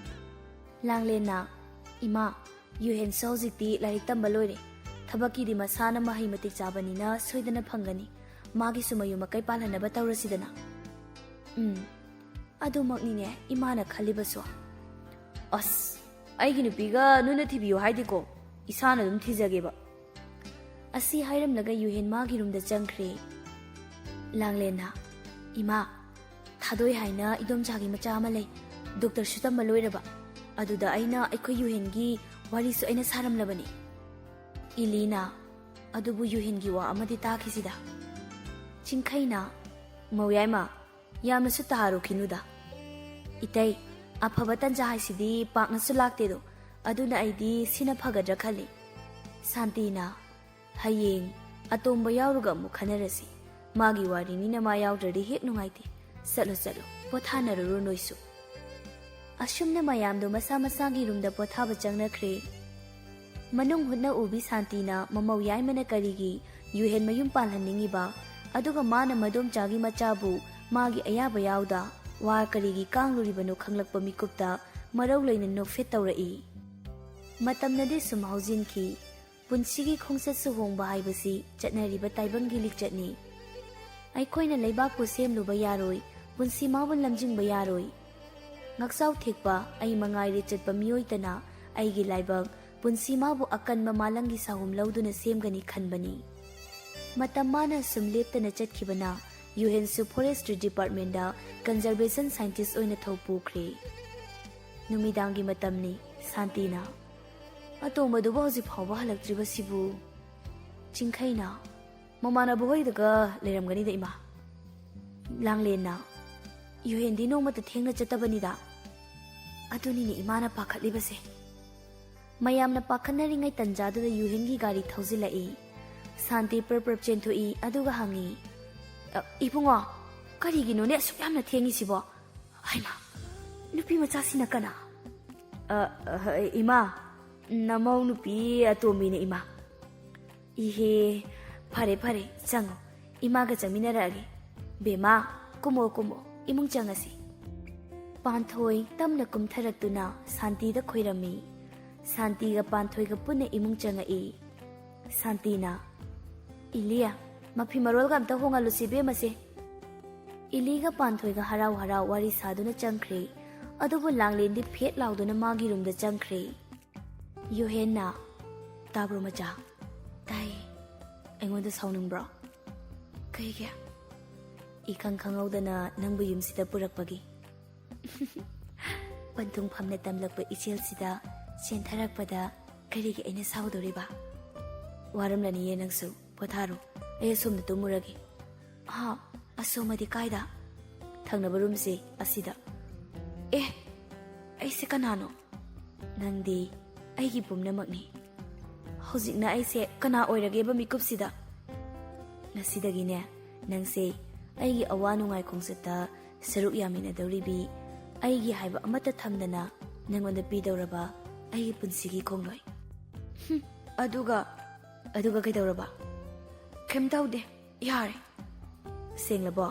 ꯂꯥꯡꯂꯦꯟꯅ, "ꯏꯃꯥ, ꯌꯨꯍꯦꯟꯁꯨ ꯍꯧꯖꯤꯛꯇꯤ ꯂꯥꯏꯔꯤꯛ ꯇꯝꯕ ꯂꯣꯏꯔꯦ꯫ ꯊꯕꯛꯀꯤꯗꯤ ꯃꯁꯥꯅ ꯃꯍꯩ ꯃꯇꯤꯛ ꯆꯥꯕꯅꯤꯅ ꯁꯣꯏꯗꯅ ꯐꯪꯒꯅꯤ꯫ ꯃꯥꯒꯤꯁꯨ ꯃꯌꯨꯝ ꯃꯀꯩ ꯄꯥꯜꯍꯟꯅꯕ ꯇꯧꯔꯁꯤꯗꯅ"꯫ "ꯎꯝ, ꯑꯗꯨꯃꯛꯅꯤꯅꯦ ꯏꯃꯥꯅ ꯈꯜꯂꯤꯕꯁꯨ꯫ ꯑꯁ, ꯑꯩꯒꯤ ꯅꯨꯄꯤꯒ ꯅꯣꯏꯅ ꯊꯤꯕꯤꯌꯨ ꯍꯥꯏꯗꯦꯀꯣ, ꯏꯁꯥꯅ ꯑꯗꯨꯝ ꯊꯤꯖꯒꯦꯕ"꯫ ꯑꯁꯤ ꯍꯥꯏꯔꯝꯂꯒ ꯌꯨꯍꯦꯟ ꯃꯥꯒꯤ ꯔꯨꯝꯗ ꯆꯪꯈ꯭ꯔꯦ꯫ ꯂꯥꯡꯂꯦꯟꯅ, "ꯏꯃꯥ, ꯊꯥꯗꯣꯏ ꯍꯥꯏꯅ ꯏꯗꯣꯝꯆꯥꯒꯤ ꯃꯆꯥ ꯑꯃ ꯂꯩ, ꯗꯣꯛꯇꯔꯁꯨ ꯇꯝꯕ ꯂꯣꯏꯔꯕ꯫ ꯑꯗꯨꯗ ꯑꯩꯅ ꯑꯩꯈꯣꯏ ꯌꯨꯍꯦꯟꯒꯤ ꯋꯥꯔꯤꯁꯨ ꯑꯩꯅ ꯁꯥꯔꯝꯂꯕꯅꯤ"꯫ ꯏꯂꯤꯅ, "ꯑꯗꯨꯕꯨ ꯌꯨꯍꯦꯟꯒꯤ ꯋꯥ ꯑꯃꯗꯤ ꯇꯥꯈꯤꯁꯤꯗ"꯫ ꯆꯤꯡꯈꯩꯅ, ꯃꯧ ꯌꯥꯏꯃ, ꯌꯥꯝꯅꯁꯨ ꯇꯥꯍꯥꯔꯨꯈꯤꯅꯨꯗ꯫ ꯏꯇꯩ, ꯑꯐꯕ ꯇꯟꯖꯥ ꯍꯥꯏꯁꯤꯗꯤ ꯄꯥꯛꯅꯁꯨ ꯂꯥꯛꯇꯦꯗꯣ, ꯑꯗꯨꯅ ꯑꯩꯗꯤ ꯁꯤꯅ ꯐꯒꯗ꯭ꯔꯥ ꯈꯜꯂꯤ꯫ ꯁꯥꯟꯇꯤꯅ, ꯍꯌꯦꯡ ꯑꯇꯣꯝꯕ ꯌꯥꯎꯔꯒ ꯑꯃꯨꯛ ꯈꯟꯅꯔꯁꯤ꯫ ꯃꯥꯒꯤ ꯋꯥꯔꯤꯅꯤꯅ ꯃꯥ ꯌꯥꯎꯗ꯭ꯔꯗꯤ ꯍꯦꯛ ꯅꯨꯡꯉꯥꯏꯇꯦ꯫ ꯆꯠꯂꯣ, ꯆꯠꯂꯣ, ꯄꯣꯊꯥꯅꯔꯨꯔꯣ ꯅꯣꯏꯁꯨ꯫ ꯑꯁꯨꯝꯅ ꯃꯌꯥꯝꯗꯣ ꯃꯁꯥ ꯃꯁꯥꯒꯤ ꯔꯨꯝꯗ ꯄꯣꯊꯥꯕ ꯆꯪꯅꯈ꯭ꯔꯦ꯫ ꯃꯅꯨꯡ ꯍꯨꯠꯅ ꯎꯕꯤ ꯁꯥꯟꯇꯤꯅ ꯃꯃꯧ ꯌꯥꯏꯃꯅ ꯀꯔꯤꯒꯤ ꯌꯨꯍꯦꯟ ꯃꯌꯨꯝ ꯄꯥꯜꯍꯟꯅꯤꯡꯉꯤꯕ, ꯑꯗꯨꯒ ꯃꯥꯅ ꯃꯗꯣꯝꯆꯥꯒꯤ ꯃꯆꯥꯕꯨ ꯃꯥꯒꯤ ꯑꯌꯥꯕ ꯌꯥꯎꯗ ꯋꯥ ꯀꯔꯤꯒꯤ ꯀꯥꯡꯂꯨꯔꯤꯕꯅꯣ ꯈꯪꯂꯛꯄ ꯃꯤꯀꯨꯞꯇ ꯃꯔꯧ ꯂꯩꯅ ꯅꯣꯛꯐꯦꯠ ꯇꯧꯔꯛꯏ꯫ ꯃꯇꯝꯅꯗꯤ ꯁꯨꯝ ꯍꯧꯖꯤꯟꯈꯤ꯫ ꯄꯨꯟꯁꯤꯒꯤ ꯈꯣꯡꯆꯠꯁꯨ ꯍꯣꯡꯕ ꯍꯥꯏꯕꯁꯤ ꯆꯠꯅꯔꯤꯕ ꯇꯥꯏꯕꯪꯒꯤ ꯂꯤꯆꯠꯅꯤ꯫ ꯑꯩꯈꯣꯏꯅ ꯂꯩꯕꯥꯛꯄꯨ ꯁꯦꯝꯂꯨꯕ ꯌꯥꯔꯣꯏ, ꯄꯨꯟꯁꯤ ꯃꯥꯕꯨ ꯂꯝꯖꯤꯡꯕ ꯌꯥꯔꯣꯏ꯫ ꯉꯛꯆꯥꯎ ꯊꯦꯛꯄ ꯑꯩ ꯃꯉꯥꯏꯔꯦ ꯆꯠꯄ ꯃꯤꯑꯣꯏꯇꯅ ꯑꯩꯒꯤ ꯂꯥꯏꯕꯛ, ꯄꯨꯟꯁꯤ ꯃꯥꯕꯨ ꯑꯀꯟꯕ ꯃꯥꯂꯪꯒꯤ ꯁꯥꯍꯨꯝ ꯂꯧꯗꯨꯅ ꯁꯦꯝꯒꯅꯤ ꯈꯟꯕꯅꯤ꯫ ꯃꯇꯝ ꯃꯥꯅ ꯁꯨꯝ ꯂꯦꯞꯇꯅ ꯆꯠꯈꯤꯕꯅ ꯌꯨꯍꯦꯟꯁꯨ ꯐꯣꯔꯦꯁꯇ꯭ꯔꯤ ꯗꯤꯄꯥꯔꯠꯃꯦꯟꯗ ꯀꯟꯖꯔꯕꯦꯁꯟ ꯁꯥꯏꯟꯇꯤꯁ ꯑꯣꯏꯅ ꯊꯧ ꯄꯨꯈ꯭ꯔꯦ꯫ ꯅꯨꯃꯤꯗꯥꯡꯒꯤ ꯃꯇꯝꯅꯤ꯫ ꯁꯥꯟꯇꯤꯅ, "ꯑꯇꯣꯝꯕꯗꯨꯕꯨ ꯍꯧꯖꯤꯛ ꯐꯥꯎꯕ ꯍꯜꯂꯛꯇ꯭ꯔꯤꯕꯁꯤꯕꯨ?" ꯆꯤꯡꯈꯩꯅ, "ꯃꯃꯥꯟꯅꯕ ꯍꯣꯏꯗꯒ ꯂꯩꯔꯝꯒꯅꯤꯗ, ꯏꯃꯥ꯫" ꯂꯥꯡꯂꯦꯟꯅ, "ꯌꯨꯍꯦꯟꯗꯤ ꯅꯣꯡꯃꯇ ꯊꯦꯡꯅ ꯆꯠꯇꯕꯅꯤꯗ꯫" ꯑꯗꯨꯅꯤꯅꯦ ꯏꯃꯥꯅ ꯄꯥꯈꯠꯂꯤꯕꯁꯦ꯫ ꯃꯌꯥꯝꯅ ꯄꯥꯈꯠꯅꯔꯤꯉꯩ ꯇꯟꯖꯥꯗꯨꯗ ꯌꯨꯍꯦꯟꯒꯤ ꯒꯥꯔꯤ ꯊꯧꯖꯤꯜꯂꯛꯏ꯫ ꯁꯥꯟꯇꯤ ꯄ꯭ꯔꯞ ꯄ꯭ꯔꯞ ꯆꯦꯟꯊꯣꯛꯏ, ꯑꯗꯨꯒ ꯍꯪꯉꯤ, "ꯑ, ꯏꯕꯨꯡꯉꯣ, ꯀꯔꯤꯒꯤꯅꯣꯅꯦ ꯑꯁꯨꯛ ꯌꯥꯝꯅ ꯊꯦꯡꯉꯤꯁꯤꯕꯣ? ꯍꯩꯃꯥ, ꯅꯨꯄꯤ ꯃꯆꯥꯁꯤꯅ ꯀꯅꯥ?" "ꯑ, ꯑ, ꯏꯃꯥ, ꯅꯃꯧ ꯅꯨꯄꯤ ꯑꯇꯣꯝꯕꯤꯅꯦ, ꯏꯃꯥ꯫" "ꯏꯍꯦ, ꯐꯔꯦ, ꯐꯔꯦ, ꯆꯪꯉꯣ꯫ ꯏꯃꯥꯒ ꯆꯪꯃꯤꯟꯅꯔꯛꯑꯒꯦ꯫ ꯕꯦꯝꯃ, ꯀꯨꯝꯃꯣ, ꯀꯨꯝꯃꯣ, ꯏꯃꯨꯡ ꯆꯪꯉꯁꯤ꯫" ꯄꯥꯟꯊꯣꯏ ꯇꯞꯅ ꯀꯨꯝꯊꯔꯛꯇꯨꯅ ꯁꯥꯟꯇꯤꯗ ꯈꯣꯏꯔꯝꯃꯤ꯫ ꯁꯥꯟꯇꯤꯒ ꯄꯥꯟꯊꯣꯏꯒ ꯄꯨꯟꯅ ꯏꯃꯨꯡ ꯆꯪꯉꯛꯏ꯫ ꯁꯥꯟꯇꯤꯅ, "ꯏꯂꯤꯌꯥ, ꯃꯐꯤ ꯃꯔꯣꯜꯒ ꯑꯝꯇ ꯍꯣꯡꯍꯜꯂꯨꯁꯤ ꯏꯕꯦꯝꯃꯁꯦ꯫" ꯏꯂꯤꯒ ꯄꯥꯟꯊꯣꯏꯒ ꯍꯔꯥꯎ ꯍꯔꯥꯎ ꯋꯥꯔꯤ ꯁꯥꯗꯨꯅ ꯆꯪꯈ꯭ꯔꯦ꯫ ꯑꯗꯨꯕꯨ ꯂꯥꯡꯂꯦꯟꯗꯤ ꯐꯦꯠ ꯂꯥꯎꯗꯨꯅ ꯃꯥꯒꯤ ꯔꯨꯝꯗ ꯆꯪꯈ꯭ꯔꯦ꯫ ꯌꯨꯍꯦꯟꯅ, "ꯇꯥꯕ꯭ꯔꯣ ꯃꯆꯥ?" "ꯇꯥꯏꯌꯦ꯫ ꯑꯩꯉꯣꯟꯗ ꯁꯥꯎꯅꯤꯡꯕ꯭ꯔꯣ?" "ꯀꯩꯒꯤ?" "ꯏꯈꯪ ꯈꯪꯍꯧꯗꯅ ꯅꯪꯕꯨ ꯌꯨꯝꯁꯤꯗ ꯄꯨꯔꯛꯄꯒꯤ꯫" "ꯄꯟꯊꯨꯡꯐꯝꯅ ꯇꯝꯂꯛꯄ ꯏꯆꯦꯜꯁꯤꯗ ꯆꯦꯟꯊꯔꯛꯄꯗ ꯀꯔꯤꯒꯤ ꯑꯩꯅ ꯁꯥꯎꯗꯣꯔꯤꯕ?" "ꯋꯥꯔꯝꯂꯅꯤꯌꯦ ꯅꯪꯁꯨ, ꯄꯣꯊꯥꯔꯣ꯫ ꯑꯩ ꯑꯁꯣꯝꯗ ꯇꯨꯝꯃꯨꯔꯒꯦ꯫" "ꯍꯥ?" "ꯑꯁꯣꯝꯃꯗꯤ ꯀꯥꯏꯗ?" "ꯊꯪꯅꯕ ꯔꯨꯝꯁꯦ ꯑꯁꯤꯗ꯫" "ꯑꯦ, ꯑꯩꯁꯦ ꯀꯅꯥꯅꯣ?" "ꯅꯪꯗꯤ ꯑꯩꯒꯤ ꯄꯨꯝꯅꯃꯛꯅꯤ꯫ ꯍꯧꯖꯤꯛꯅ ꯑꯩꯁꯦ ꯀꯅꯥ ꯑꯣꯏꯔꯒꯦꯕ ꯃꯤꯀꯨꯞꯁꯤꯗ?" "ꯉꯁꯤꯗꯒꯤꯅꯦ, ꯅꯪꯁꯦ ꯑꯩꯒꯤ ꯑꯋꯥ ꯅꯨꯡꯉꯥꯏ ꯈꯣꯡꯆꯠꯇ ꯁꯔꯨꯛ ꯌꯥꯃꯤꯟꯅꯗꯧꯔꯤꯕꯤ, ꯑꯩꯒꯤ ꯍꯥꯏꯕ ꯑꯃꯠꯇ ꯊꯝꯗꯅ ꯅꯪꯉꯣꯟꯗ ꯄꯤꯗꯧꯔꯕ ꯑꯩꯒꯤ ꯄꯨꯟꯁꯤꯒꯤ ꯈꯣꯡꯂꯣꯏ꯫" "ꯍꯨꯝ, ꯑꯗꯨꯒ, ꯑꯗꯨꯒ ꯀꯩꯗꯧꯔꯕ?" "ꯀꯩꯝ ꯇꯧꯗꯦ, ꯌꯥꯔꯦ꯫" "ꯁꯦꯡꯂꯕꯣ?"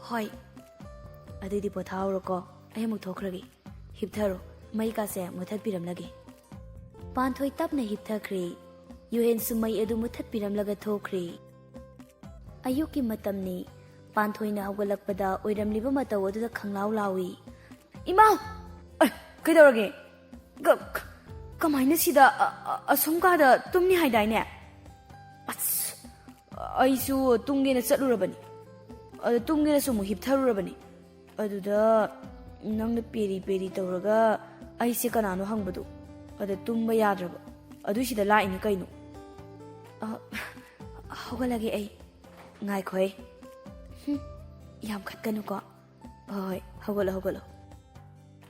"ꯍꯣꯏ꯫" "ꯑꯗꯨꯗꯤ ꯄꯣꯊꯥꯍꯧꯔꯣꯀꯣ, ꯑꯩ ꯑꯃꯨꯛ ꯊꯣꯛꯈ꯭ꯔꯒꯦ꯫ ꯍꯤꯞꯊꯔꯣ, ꯃꯩꯀꯥꯁꯦ ꯃꯨꯊꯠꯄꯤꯔꯝꯂꯒꯦ꯫" ꯄꯥꯟꯊꯣꯏ ꯇꯞꯅ ꯍꯤꯞꯊꯈ꯭ꯔꯦ꯫ ꯌꯨꯍꯦꯟꯁꯨ ꯃꯩ ꯑꯗꯨ ꯃꯨꯊꯠꯄꯤꯔꯝꯂꯒ ꯊꯣꯛꯈ꯭ꯔꯦ꯫ ꯑꯌꯨꯛꯀꯤ ꯃꯇꯝꯅꯤ꯫ ꯄꯥꯟꯊꯣꯏꯅ ꯍꯧꯒꯠꯂꯛꯄꯗ ꯑꯣꯏꯔꯝꯂꯤꯕ ꯃꯇꯧ ꯑꯗꯨꯗ ꯈꯪꯂꯥꯎ ꯂꯥꯎꯏ꯫ "ꯏꯃꯥ! ꯑꯦ, ꯀꯩꯗꯧꯔꯒꯦ? ꯀ-, ꯀ-, ꯀꯃꯥꯏꯅ ꯁꯤꯗ, ꯑ-, ꯑ-, ꯑꯁꯨꯝ ꯀꯥꯗ ꯇꯨꯝꯅꯤ ꯍꯥꯏꯗꯥꯏꯅꯦ? ꯑꯁ, ꯑꯩꯁꯨ ꯇꯨꯝꯒꯦꯅ ꯆꯠꯂꯨꯔꯕꯅꯤ꯫ ꯑꯗ ꯇꯨꯝꯒꯦꯅꯁꯨ ꯑꯃꯨꯛ ꯍꯤꯞꯊꯔꯨꯔꯕꯅꯤ꯫ ꯑꯗꯨꯗ ꯅꯪꯅ ꯄꯦꯔꯤ ꯄꯦꯔꯤ ꯇꯧꯔꯒ ꯑꯩꯁꯦ ꯀꯅꯥꯅꯣ ꯍꯪꯕꯗꯣ, ꯑꯗ ꯇꯨꯝꯕ ꯌꯥꯗ꯭ꯔꯕ꯫ ꯑꯗꯨꯏꯁꯤꯗ ꯂꯥꯛꯏꯅꯤ ꯀꯩꯅꯣ꯫" "ꯑ, ꯍꯧꯒꯠꯂꯒꯦ ꯑꯩ꯫ ꯉꯥꯏꯈꯣꯍꯦ꯫ ꯍꯨꯝ, ꯌꯥꯝ ꯈꯠꯀꯅꯨꯀꯣ꯫ ꯍꯣꯏ, ꯍꯣꯏ, ꯍꯧꯒꯠꯂꯣ, ꯍꯧꯒꯠꯂꯣ꯫"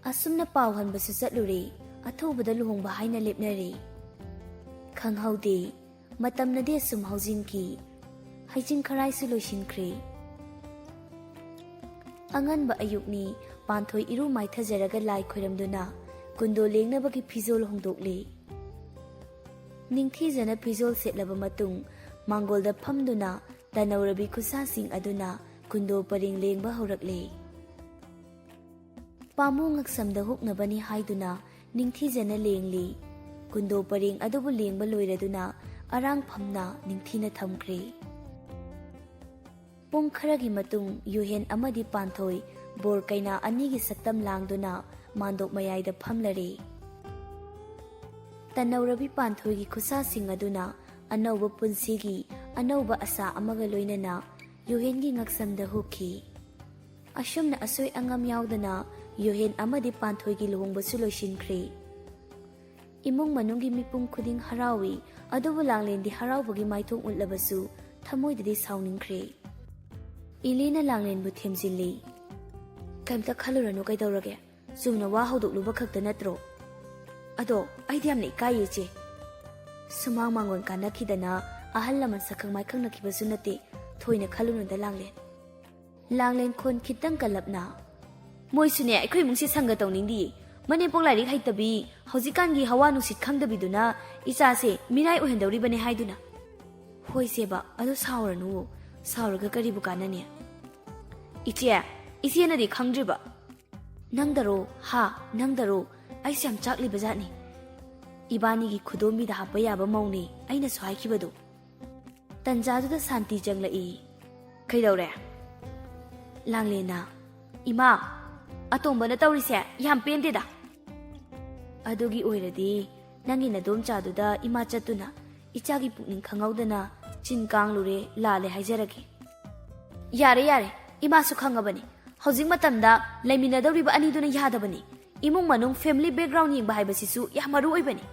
ꯑꯁꯨꯝꯅ ꯄꯥꯎ ꯍꯟꯕꯁꯨ ꯆꯠꯂꯨꯔꯦ꯫ ꯑꯊꯨꯕꯗ ꯂꯨꯍꯣꯡꯕ ꯍꯥꯏꯅ ꯂꯦꯞꯅꯔꯦ꯫ ꯈꯪꯍꯧꯗꯦ, ꯃꯇꯝꯅꯗꯤ ꯑꯁꯨꯝ ꯍꯧꯖꯤꯟꯈꯤ꯫ ꯍꯩꯖꯤꯡ ꯈꯔꯥꯏꯁꯨ ꯂꯣꯏꯁꯤꯟꯈ꯭ꯔꯦ꯫ ꯑꯉꯟꯕ ꯑꯌꯨꯛꯅꯤ꯫ ꯄꯥꯟꯊꯣꯏ ꯏꯔꯨ ꯃꯥꯏꯊꯖꯔꯒ ꯂꯥꯏ ꯈꯣꯏꯔꯝꯗꯨꯅ ꯀꯨꯟꯗꯣ ꯂꯦꯡꯅꯕꯒꯤ ꯐꯤꯖꯣꯜ ꯍꯣꯡꯗꯣꯛꯂꯦ꯫ ꯅꯤꯡꯊꯤꯖꯅ ꯐꯤꯖꯣꯜ ꯁꯦꯠꯂꯕ ꯃꯇꯨꯡ ꯃꯥꯡꯒꯣꯜꯗ ꯐꯝꯗꯨꯅ ꯇꯅꯧꯔꯕꯤ ꯈꯨꯠꯁꯥꯁꯤꯡ ꯑꯗꯨꯅ ꯀꯨꯟꯗꯣ ꯄꯔꯦꯡ ꯂꯦꯡꯕ ꯍꯧꯔꯛꯂꯦ꯫ ꯄꯥꯝꯃꯨ ꯉꯛꯁꯝꯗ ꯍꯨꯛꯅꯕꯅꯤ ꯍꯥꯏꯗꯨꯅ ꯅꯤꯡꯊꯤꯖꯅ ꯂꯦꯡꯂꯤ꯫ ꯀꯨꯟꯗꯣ ꯄꯔꯦꯡ ꯑꯗꯨꯕꯨ ꯂꯦꯡꯕ ꯂꯣꯏꯔꯗꯨꯅ ꯑꯔꯥꯡꯐꯝꯅ ꯅꯤꯡꯊꯤꯅ ꯊꯝꯈ꯭ꯔꯦ꯫ ꯄꯨꯡ ꯈꯔꯒꯤ ꯃꯇꯨꯡ ꯌꯨꯍꯦꯟ ꯑꯃꯗꯤ ꯄꯥꯟꯊꯣꯏ ꯕꯣꯔ ꯀꯩꯅꯥ ꯑꯅꯤꯒꯤ ꯁꯛꯇꯝ ꯂꯥꯡꯗꯨꯅ ꯃꯥꯟꯗꯣꯞ ꯃꯌꯥꯏꯗ ꯐꯝꯂꯔꯦ꯫ ꯇꯅꯧꯔꯕꯤ ꯄꯥꯟꯊꯣꯏꯒꯤ ꯈꯨꯠꯁꯥꯁꯤꯡ ꯑꯗꯨꯅ ꯑꯅꯧꯕ ꯄꯨꯟꯁꯤꯒꯤ ꯑꯅꯧꯕ ꯑꯁꯥ ꯑꯃꯒ ꯂꯣꯏꯅꯅ ꯌꯨꯍꯦꯟꯒꯤ ꯉꯛꯁꯝꯗ ꯍꯨꯛꯈꯤ꯫ ꯑꯁꯨꯝꯅ ꯑꯁꯣꯏ ꯑꯉꯥꯝ ꯌꯥꯎꯗꯅ ꯌꯨꯍꯦꯟ ꯑꯃꯗꯤ ꯄꯥꯟꯊꯣꯏꯒꯤ ꯂꯨꯍꯣꯡꯕꯁꯨ ꯂꯣꯏꯁꯤꯟꯈ꯭ꯔꯦ꯫ ꯏꯃꯨꯡ ꯃꯅꯨꯡꯒꯤ ꯃꯤꯄꯨꯝ ꯈꯨꯗꯤꯡ ꯍꯔꯥꯎꯏ, ꯑꯗꯨꯕꯨ ꯂꯥꯡꯂꯦꯟꯗꯤ ꯍꯔꯥꯎꯕꯒꯤ ꯃꯥꯏꯊꯣꯡ ꯎꯠꯂꯕꯁꯨ ꯊꯃꯣꯏꯗꯗꯤ ꯁꯥꯎꯅꯤꯡꯈ꯭ꯔꯦ꯫ ꯏꯂꯤꯅ ꯂꯥꯡꯂꯦꯟꯕꯨ ꯊꯦꯝꯖꯤꯜꯂꯤ꯫ "ꯀꯩꯝꯇ ꯈꯜꯂꯨꯔꯅꯨ, ꯀꯩꯗꯧꯔꯒꯦ? ꯆꯨꯝꯅ ꯋꯥ ꯍꯧꯗꯣꯛꯂꯨꯕ ꯈꯛꯇ ꯅꯠꯇ꯭ꯔꯣ? ꯑꯗꯣ ꯑꯩꯗꯤ ꯌꯥꯝꯅ ꯏꯀꯥꯏꯌꯦ, ꯏꯆꯦ꯫" ꯁꯨꯃꯥꯡ ꯃꯥꯡꯒꯣꯟ ꯀꯥꯟꯅꯈꯤꯗꯅ ꯑꯍꯜ ꯂꯃꯟ ꯁꯛꯈꯪ ꯃꯥꯏꯈꯪꯅꯈꯤꯕꯁꯨ ꯅꯠꯇꯦ꯫ "ꯊꯣꯏꯅ ꯈꯜꯂꯨꯅꯨꯗ, ꯂꯥꯡꯂꯦꯟ꯫" ꯂꯥꯡꯂꯦꯟ ꯈꯣꯟ ꯈꯤꯇꯪ ꯀꯜꯂꯞꯅ, "ꯃꯣꯏꯁꯨꯅꯦ, ꯑꯩꯈꯣꯏ ꯏꯃꯨꯡꯁꯤ ꯁꯪꯒ ꯇꯧꯅꯤꯡꯗꯤꯌꯦ꯫ ꯃꯅꯦꯝꯄꯣꯛ ꯂꯥꯏꯔꯤꯛ ꯍꯩꯇꯕꯤ, ꯍꯧꯖꯤꯛꯀꯥꯟꯒꯤ ꯍꯋꯥ ꯅꯨꯡꯁꯤꯠ ꯈꯪꯗꯕꯤꯗꯨꯅ ꯏꯆꯥꯁꯦ ꯃꯤꯅꯥꯏ ꯑꯣꯏꯍꯟꯗꯧꯔꯤꯕꯅꯦ ꯍꯥꯏꯗꯨꯅ꯫" "ꯍꯣꯏꯁꯦꯕ, ꯑꯗꯣ ꯁꯥꯎꯔꯅꯨ꯫ ꯁꯥꯎꯔꯒ ꯀꯔꯤꯕꯨ ꯀꯥꯟꯅꯅꯤ?" "ꯏꯆꯦ, ꯏꯆꯦꯅꯗꯤ ꯈꯪꯗ꯭ꯔꯤꯕ?" "ꯅꯪꯗꯔꯣ? ꯍꯥ, ꯅꯪꯗꯔꯣ? ꯑꯩꯁꯨ ꯌꯥꯝ ꯆꯥꯛꯂꯤꯕ ꯖꯥꯠꯅꯤ꯫ ꯏꯕꯥꯅꯤꯒꯤ ꯈꯨꯗꯣꯝꯕꯤꯗ ꯍꯥꯞꯄ ꯌꯥꯕ ꯃꯧꯅꯤ ꯑꯩꯅꯁꯨ ꯍꯥꯏꯈꯤꯕꯗꯣ꯫" ꯇꯟꯖꯥꯗꯨꯗ ꯁꯥꯟꯇꯤ ꯆꯪꯂꯛꯏ꯫ "ꯀꯩꯗꯧꯔꯦ?" ꯂꯥꯡꯂꯦꯟꯅ, "ꯏꯃꯥ, ꯑꯇꯣꯝꯕꯅ ꯇꯧꯔꯤꯁꯦ ꯌꯥꯝ ꯄꯦꯟꯗꯦꯗ꯫" "ꯑꯗꯨꯒꯤ ꯑꯣꯏꯔꯗꯤ ꯅꯪꯒꯤ ꯅꯗꯣꯝꯆꯥꯗꯨꯗ ꯏꯃꯥ ꯆꯠꯇꯨꯅ ꯏꯆꯥꯒꯤ ꯄꯨꯛꯅꯤꯡ ꯈꯪꯍꯧꯗꯅ ꯆꯤꯟ ꯀꯥꯡꯂꯨꯔꯦ, ꯂꯥꯜꯂꯦ ꯍꯥꯏꯖꯔꯒꯦ꯫" "ꯌꯥꯔꯦ, ꯌꯥꯔꯦ, ꯏꯃꯥꯁꯨ ꯈꯪꯉꯕꯅꯤ꯫ ꯍꯧꯖꯤꯛ ꯃꯇꯝꯗ ꯂꯩꯃꯤꯟꯅꯗꯧꯔꯤꯕ ꯑꯅꯤꯗꯨꯅ ꯌꯥꯗꯕꯅꯤ꯫ ꯏꯃꯨꯡ ꯃꯅꯨꯡ, family background ꯌꯦꯡꯕ ꯍꯥꯏꯕꯁꯤꯁꯨ ꯌꯥꯝ ꯃꯔꯨ ꯑꯣꯏꯕꯅꯤ꯫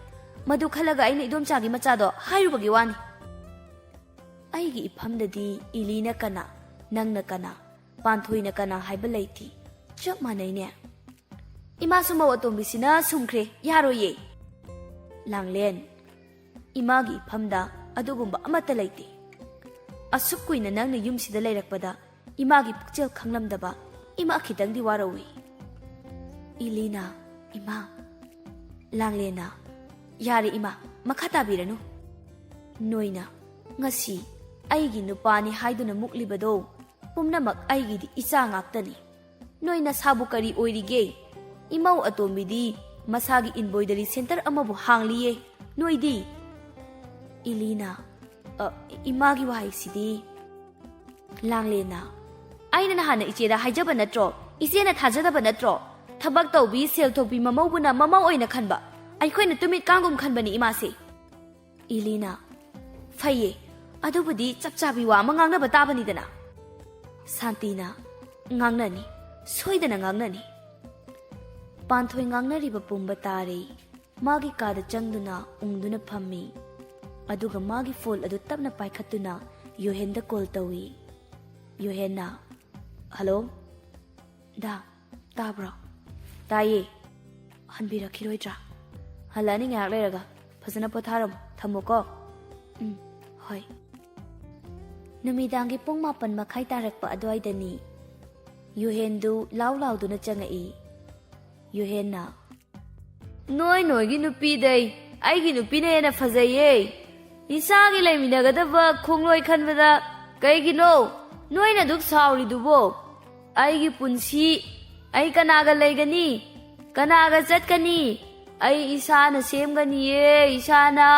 ꯃꯗꯨ ꯈꯜꯂꯒ ꯑꯩꯅ ꯏꯗꯣꯝꯆꯥꯒꯤ ꯃꯆꯥꯗꯣ ꯍꯥꯏꯔꯨꯕꯒꯤ ꯋꯥꯅꯤ꯫" "ꯑꯩꯒꯤ ꯏꯐꯝꯗꯗꯤ ꯏꯂꯤꯅ ꯀꯅꯥ, ꯅꯪꯅ ꯀꯅꯥ, ꯄꯥꯟꯊꯣꯏꯅ ꯀꯅꯥ ꯍꯥꯏꯕ ꯂꯩꯇꯦ꯫ ꯆꯞ ꯃꯥꯟꯅꯩꯅꯦ꯫ ꯏꯃꯥꯁꯨ ꯃꯧ ꯑꯇꯣꯝꯕꯤꯁꯤꯅ ꯁꯨꯝꯈ꯭ꯔꯦ, ꯌꯥꯔꯣꯏꯌꯦ꯫" ꯂꯥꯡꯂꯦꯟ, "ꯏꯃꯥꯒꯤ ꯏꯐꯝꯗ ꯑꯗꯨꯒꯨꯝꯕ ꯑꯃꯠꯇ ꯂꯩꯇꯦ꯫ ꯑꯁꯨꯛ ꯀꯨꯏꯅ ꯅꯪꯅ ꯌꯨꯝꯁꯤꯗ ꯂꯩꯔꯛꯄꯗ ꯏꯃꯥꯒꯤ ꯄꯨꯛꯆꯦꯜ ꯈꯪꯂꯝꯗꯕ ꯏꯃꯥ ꯈꯤꯇꯪꯗꯤ ꯋꯥꯔꯧꯏ꯫" ꯏꯂꯤꯅ, "ꯏꯃꯥ꯫" ꯂꯥꯡꯂꯦꯟꯅ, "ꯌꯥꯔꯦ ꯏꯃꯥ, ꯃꯈꯥ ꯇꯥꯕꯤꯔꯅꯨ꯫ ꯅꯣꯏꯅ ꯉꯁꯤ ꯑꯩꯒꯤ ꯅꯨꯄꯥꯅꯤ ꯍꯥꯏꯗꯨꯅ ꯃꯨꯛꯂꯤꯕꯗꯣ ꯄꯨꯝꯅꯃꯛ ꯑꯩꯒꯤꯗꯤ ꯏꯆꯥ ꯉꯥꯛꯇꯅꯤ꯫ ꯅꯣꯏ ꯅꯁꯥꯕꯨ ꯀꯔꯤ ꯑꯣꯏꯔꯤꯒꯦ? ꯏꯃꯧ ꯑꯇꯣꯝꯕꯤꯗꯤ ꯃꯁꯥꯒꯤ embroidery centre ꯑꯃꯕꯨ ꯍꯥꯡꯂꯤꯌꯦ꯫ ꯅꯣꯏꯗꯤ?" ꯏꯂꯤꯅ, "ꯑ, ꯏꯃꯥꯒꯤ ꯋꯥꯍꯩꯁꯤꯗꯤ꯫" ꯂꯥꯡꯂꯦꯟꯅ, "ꯑꯩꯅ ꯅꯍꯥꯟꯅ ꯏꯆꯦꯗ ꯍꯥꯏꯖꯕ ꯅꯠꯇ꯭ꯔꯣ? ꯏꯆꯦꯅ ꯊꯥꯖꯗꯕ ꯅꯠꯇ꯭ꯔꯣ? ꯊꯕꯛ ꯇꯧꯕꯤ, ꯁꯦꯜ ꯊꯣꯛꯄꯤ ꯃꯃꯧꯕꯨꯅ ꯃꯃꯧ ꯑꯣꯏꯅ ꯈꯟꯕ, ꯑꯩꯈꯣꯏꯅ ꯇꯨꯃꯤꯠ ꯀꯥꯡꯒꯨꯝ ꯈꯟꯕꯅꯤ ꯏꯃꯥꯁꯦ꯫" ꯏꯂꯤꯅ, "ꯐꯩꯌꯦ, ꯑꯗꯨꯕꯨꯗꯤ ꯆꯞ ꯆꯥꯕꯤ ꯋꯥ ꯑꯃ ꯉꯥꯡꯅꯕ ꯇꯥꯕꯅꯤꯗꯅ꯫" ꯁꯥꯟꯇꯤꯅ, "ꯉꯥꯡꯅꯅꯤ, ꯁꯣꯏꯗꯅ ꯉꯥꯡꯅꯅꯤ꯫" ꯄꯥꯟꯊꯣꯏ ꯉꯥꯡꯅꯔꯤꯕ ꯄꯨꯝꯕ ꯇꯥꯔꯦ꯫ ꯃꯥꯒꯤ ꯀꯥꯗ ꯆꯪꯗꯨꯅ ꯎꯪꯗꯨꯅ ꯐꯝꯃꯤ꯫ ꯑꯗꯨꯒ ꯃꯥꯒꯤ phone ꯑꯗꯨ ꯇꯞꯅ ꯄꯥꯏꯈꯠꯇꯨꯅ ꯌꯣꯍꯦꯟꯗ call ꯇꯧꯏ꯫ ꯌꯨꯍꯦꯟꯅ, "ꯍꯜꯂꯣ? ꯗꯥ, ꯇꯥꯕ꯭ꯔꯣ?" "ꯇꯥꯏꯌꯦ꯫ ꯍꯟꯕꯤꯔꯛꯈꯤꯔꯣꯏꯗ꯭ꯔꯥ?" "ꯍꯜꯂꯛꯑꯅꯤ ꯉꯥꯏꯍꯥꯛ ꯂꯩꯔꯒ꯫ ꯐꯖꯅ ꯄꯣꯊꯥꯔꯝꯃꯨ꯫ ꯊꯝꯃꯣꯀꯣ?" "ꯎꯝ, ꯍꯣꯏ꯫" ꯅꯨꯃꯤꯗꯥꯡꯒꯤ ꯄꯨꯡ ꯃꯥꯄꯟ ꯃꯈꯥꯏ ꯇꯥꯔꯛꯄ ꯑꯗꯨꯋꯥꯏꯗꯅꯤ꯫ ꯌꯨꯍꯦꯟꯗꯨ ꯂꯥꯎ ꯂꯥꯎꯗꯨꯅ ꯆꯪꯉꯛꯏ꯫ ꯌꯨꯍꯦꯟꯅ, "ꯅꯣꯏ ꯅꯣꯏꯒꯤ ꯅꯨꯄꯤꯗꯩ ꯑꯩꯒꯤ ꯅꯨꯄꯤꯅ ꯍꯦꯟꯅ ꯐꯖꯩꯌꯦ꯫ ꯏꯆꯥꯒꯤ ꯂꯩꯃꯤꯟꯅꯒꯗꯕ ꯈꯣꯡꯂꯣꯏ ꯈꯟꯕꯗ ꯀꯩꯒꯤꯅꯣ ꯅꯣꯏꯅ ꯑꯗꯨꯛ ꯁꯥꯎꯔꯤꯗꯨꯕꯣ? ꯑꯩꯒꯤ ꯄꯨꯟꯁꯤ ꯑꯩ ꯀꯅꯥꯒ ꯂꯩꯒꯅꯤ? ꯀꯅꯥꯒ ꯆꯠꯀꯅꯤ? ꯑꯩ ꯏꯁꯥꯅ ꯁꯦꯝꯒꯅꯤꯌꯦ, ꯏꯁꯥꯅ!"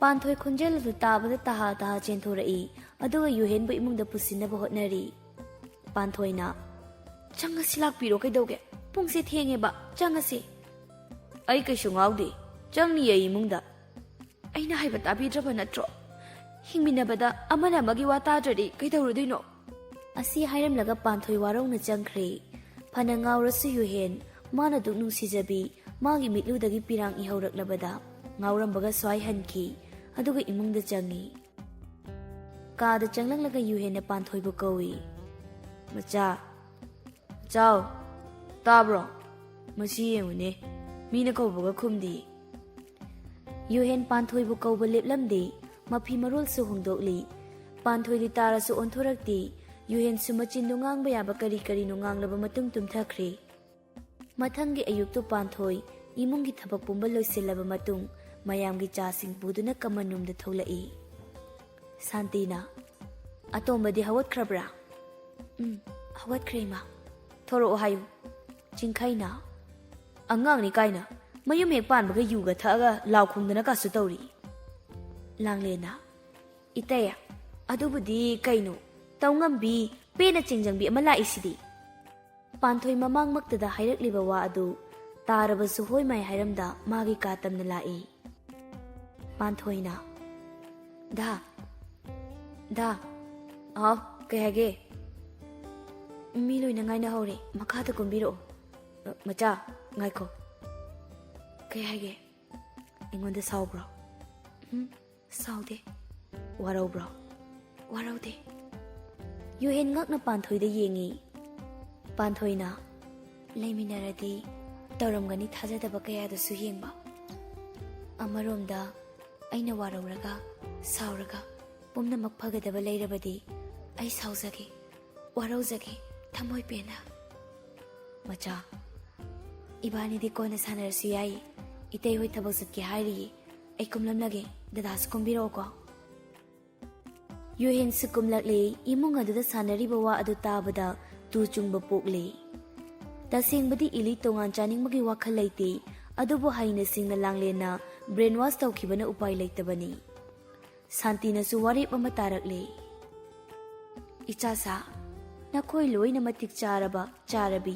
ꯄꯥꯟꯊꯣꯏ ꯈꯣꯟꯖꯦꯜ ꯑꯗꯨ ꯇꯥꯕꯗ ꯇꯍꯥ ꯇꯍꯥ ꯆꯦꯟꯊꯣꯔꯛꯏ, ꯑꯗꯨꯒ ꯌꯨꯍꯦꯟꯕꯨ ꯏꯃꯨꯡꯗ ꯄꯨꯁꯤꯟꯅꯕ ꯍꯣꯠꯅꯔꯤ꯫ ꯄꯥꯟꯊꯣꯏꯅ, "ꯆꯪꯉꯁꯤ ꯂꯥꯛꯄꯤꯔꯣ, ꯀꯩꯗꯧꯒꯦ? ꯄꯨꯡꯁꯦ ꯊꯦꯡꯉꯦꯕ, ꯆꯪꯉꯁꯤ꯫" "ꯑꯩ ꯀꯩꯁꯨ ꯉꯥꯎꯗꯦ, ꯆꯪꯅꯤꯌꯦ ꯑꯩ ꯏꯃꯨꯡꯗ꯫" "ꯑꯩꯅ ꯍꯥꯏꯕ ꯇꯥꯕꯤꯗ꯭ꯔꯕ ꯅꯠꯇ꯭ꯔꯣ? ꯍꯤꯡꯃꯤꯟꯅꯕꯗ ꯑꯃꯅ ꯑꯃꯒꯤ ꯋꯥ ꯇꯥꯗ꯭ꯔꯗꯤ ꯀꯩꯗꯧꯔꯨꯗꯣꯏꯅꯣ?" ꯑꯁꯤ ꯍꯥꯏꯔꯝꯂꯒ ꯄꯥꯟꯊꯣꯏ ꯋꯥꯔꯧꯅ ꯆꯪꯈ꯭ꯔꯦ꯫ ꯐꯅ ꯉꯥꯎꯔꯁꯨ ꯌꯨꯍꯦꯟ, ꯃꯥꯅ ꯗꯨꯛ ꯅꯨꯡꯁꯤꯖꯕꯤ, ꯃꯥꯒꯤ ꯃꯤꯠꯂꯨꯗꯒꯤ ꯄꯤꯔꯥꯡ ꯏꯍꯧꯔꯛꯂꯕꯗ ꯉꯥꯎꯔꯝꯕꯒ ꯁ꯭ꯋꯥꯏ ꯍꯟꯈꯤ, ꯑꯗꯨꯒ ꯏꯃꯨꯡꯗ ꯆꯪꯉꯤ꯫ ꯀꯥꯗ ꯆꯪꯂꯛꯂꯒ ꯌꯨꯍꯦꯟꯅ ꯄꯥꯟꯊꯣꯏꯕꯨ ꯀꯧꯏ꯫ "ꯃꯆꯥ, ꯆꯥꯎ, ꯇꯥꯕ꯭ꯔꯣ? ꯃꯁꯤ ꯌꯦꯡꯉꯨꯅꯦ, ꯃꯤꯅ ꯀꯧꯕꯒ ꯈꯨꯝꯗꯦ꯫" ꯌꯨꯍꯦꯟ ꯄꯥꯟꯊꯣꯏꯕꯨ ꯀꯧꯕ ꯂꯦꯞꯂꯝꯗꯦ, ꯃꯐꯤ ꯃꯔꯣꯜꯁꯨ ꯍꯣꯡꯗꯣꯛꯂꯤ꯫ ꯄꯥꯟꯊꯣꯏꯗꯤ ꯇꯥꯔꯁꯨ ꯑꯣꯟꯊꯣꯔꯛꯇꯦ꯫ ꯌꯨꯍꯦꯟꯁꯨ ꯃꯆꯤꯟꯗꯨ ꯉꯥꯡꯕ ꯌꯥꯕ ꯀꯔꯤ ꯀꯔꯤꯅꯣ ꯉꯥꯡꯂꯕ ꯃꯇꯨꯡ ꯇꯨꯝꯊꯈ꯭ꯔꯦ꯫ ꯃꯊꯪꯒꯤ ꯑꯌꯨꯛꯇꯨ ꯄꯥꯟꯊꯣꯏ ꯏꯃꯨꯡꯒꯤ ꯊꯕꯛ ꯄꯨꯝꯕ ꯂꯣꯏꯁꯤꯜꯂꯕ ꯃꯇꯨꯡ ꯃꯌꯥꯝꯒꯤ ꯆꯥꯁꯤꯡ ꯄꯨꯗꯨꯅ ꯀꯃꯟ ꯔꯨꯝꯗ ꯊꯣꯛꯂꯛꯏ꯫ ꯁꯥꯟꯇꯤꯅ, "ꯑꯇꯣꯝꯕꯗꯤ ꯍꯧꯒꯠꯈ꯭ꯔꯕ꯭ꯔꯥ?" "ꯎꯝ, ꯍꯧꯒꯠꯈ꯭ꯔꯦ, ꯏꯃꯥ꯫" "ꯊꯣꯔꯛꯑꯣ ꯍꯥꯏꯌꯨ꯫" ꯆꯤꯡꯈꯩꯅ, "ꯑꯉꯥꯡꯅꯤ ꯀꯥꯏꯅ ꯃꯌꯨꯝ ꯍꯦꯛ ꯄꯥꯟꯕꯒ ꯌꯨꯒ ꯊꯛꯑꯒ ꯂꯥꯎ ꯈꯣꯡꯗꯅ ꯀꯥꯁꯨ ꯇꯧꯔꯤ꯫" ꯂꯥꯡꯂꯦꯟꯅ, "ꯏꯇꯩ, ꯑꯗꯨꯕꯨꯗꯤ ꯀꯩꯅꯣ, ꯇꯧꯉꯝꯕꯤ, ꯄꯦꯟꯅ ꯆꯤꯡꯖꯪꯕꯤ ꯑꯃ ꯂꯥꯛꯏꯁꯤꯗꯤ꯫" ꯄꯥꯟꯊꯣꯏ ꯃꯃꯥꯡꯃꯛꯇꯗ ꯍꯥꯏꯔꯛꯂꯤꯕ ꯋꯥ ꯑꯗꯨ ꯇꯥꯔꯕꯁꯨ ꯍꯣꯏ ꯃꯥꯏ ꯍꯥꯏꯔꯝꯗ ꯃꯥꯒꯤ ꯀꯥ ꯇꯝꯅ ꯂꯥꯛꯏ꯫ ꯄꯥꯟꯊꯣꯏꯅ, "ꯗꯥ, ꯗꯥ꯫" "ꯍꯥꯎ, ꯀꯩ ꯍꯥꯏꯒꯦ?" "ꯃꯤ ꯂꯣꯏꯅ ꯉꯥꯏꯅꯍꯧꯔꯦ, ꯃꯈꯥꯗ ꯀꯨꯝꯕꯤꯔꯛꯑꯣ꯫" "ꯃꯆꯥ, ꯉꯥꯏꯈꯣ꯫" "ꯀꯩ ꯍꯥꯏꯒꯦ?" "ꯑꯩꯉꯣꯟꯗ ꯁꯥꯎꯕ꯭ꯔꯣ?" "ꯎꯝ, ꯁꯥꯎꯗꯦ꯫" "ꯋꯥꯔꯧꯕ꯭ꯔꯣ?" "ꯋꯥꯔꯧꯗꯦ꯫" ꯌꯨꯍꯦꯟ ꯉꯛꯅ ꯄꯥꯟꯊꯣꯏꯗ ꯌꯦꯡꯉꯤ꯫ ꯄꯥꯟꯊꯣꯏꯅ, "ꯂꯩꯃꯤꯟꯅꯔꯗꯤ ꯇꯧꯔꯝꯒꯅꯤ ꯊꯥꯖꯗꯕ ꯀꯌꯥꯗꯨꯁꯨ ꯌꯦꯡꯕ꯫ ꯑꯃꯔꯣꯝꯗ ꯑꯩꯅ ꯋꯥꯔꯧꯔꯒ, ꯁꯥꯎꯔꯒ ꯄꯨꯝꯅꯃꯛ ꯐꯒꯗꯕ ꯂꯩꯔꯕꯗꯤ ꯑꯩ ꯁꯥꯎꯖꯒꯦ, ꯋꯥꯔꯧꯖꯒꯦ ꯊꯃꯣꯏ ꯄꯦꯟꯅ꯫ ꯃꯆꯥ, ꯏꯕꯥꯅꯤꯗꯤ ꯀꯣꯟꯅ ꯁꯥꯟꯅꯔꯁꯨ ꯌꯥꯏ꯫ ꯏꯇꯩ ꯍꯣꯏ ꯊꯕꯛ ꯆꯠꯀꯦ ꯍꯥꯏꯔꯤꯌꯦ꯫ ꯑꯩ ꯀꯨꯝꯂꯝꯂꯒꯦ, ꯗꯗꯥꯁꯨ ꯀꯨꯝꯕꯤꯔꯛꯑꯣꯀꯣ꯫" ꯌꯨꯍꯦꯟꯁꯨ ꯀꯨꯝꯂꯛꯂꯦ꯫ ꯏꯃꯨꯡ ꯑꯗꯨꯗ ꯁꯥꯟꯅꯔꯤꯕ ꯋꯥ ꯑꯗꯨ ꯇꯥꯕꯗ ꯇꯨ ꯆꯨꯡꯕ ꯄꯣꯛꯂꯦ꯫ ꯇꯁꯦꯡꯕꯗꯤ ꯏꯂꯤ ꯇꯣꯉꯥꯟ ꯆꯥꯅꯤꯡꯕꯒꯤ ꯋꯥꯈꯜ ꯂꯩꯇꯦ, ꯑꯗꯨꯕꯨ ꯍꯩꯅ ꯁꯤꯡꯅ ꯂꯥꯡꯂꯦꯟꯅ brain wash ꯇꯧꯈꯤꯕꯅ ꯎꯄꯥꯏ ꯂꯩꯇꯕꯅꯤ꯫ ꯁꯥꯟꯇꯤꯅꯁꯨ ꯋꯥꯔꯦꯞ ꯑꯃ ꯇꯥꯔꯛꯂꯦ꯫ "ꯏꯆꯥꯁꯥ, ꯅꯈꯣꯏ ꯂꯣꯏꯅ ꯃꯇꯤꯛ ꯆꯥꯔꯕ ꯆꯥꯔꯕꯤ,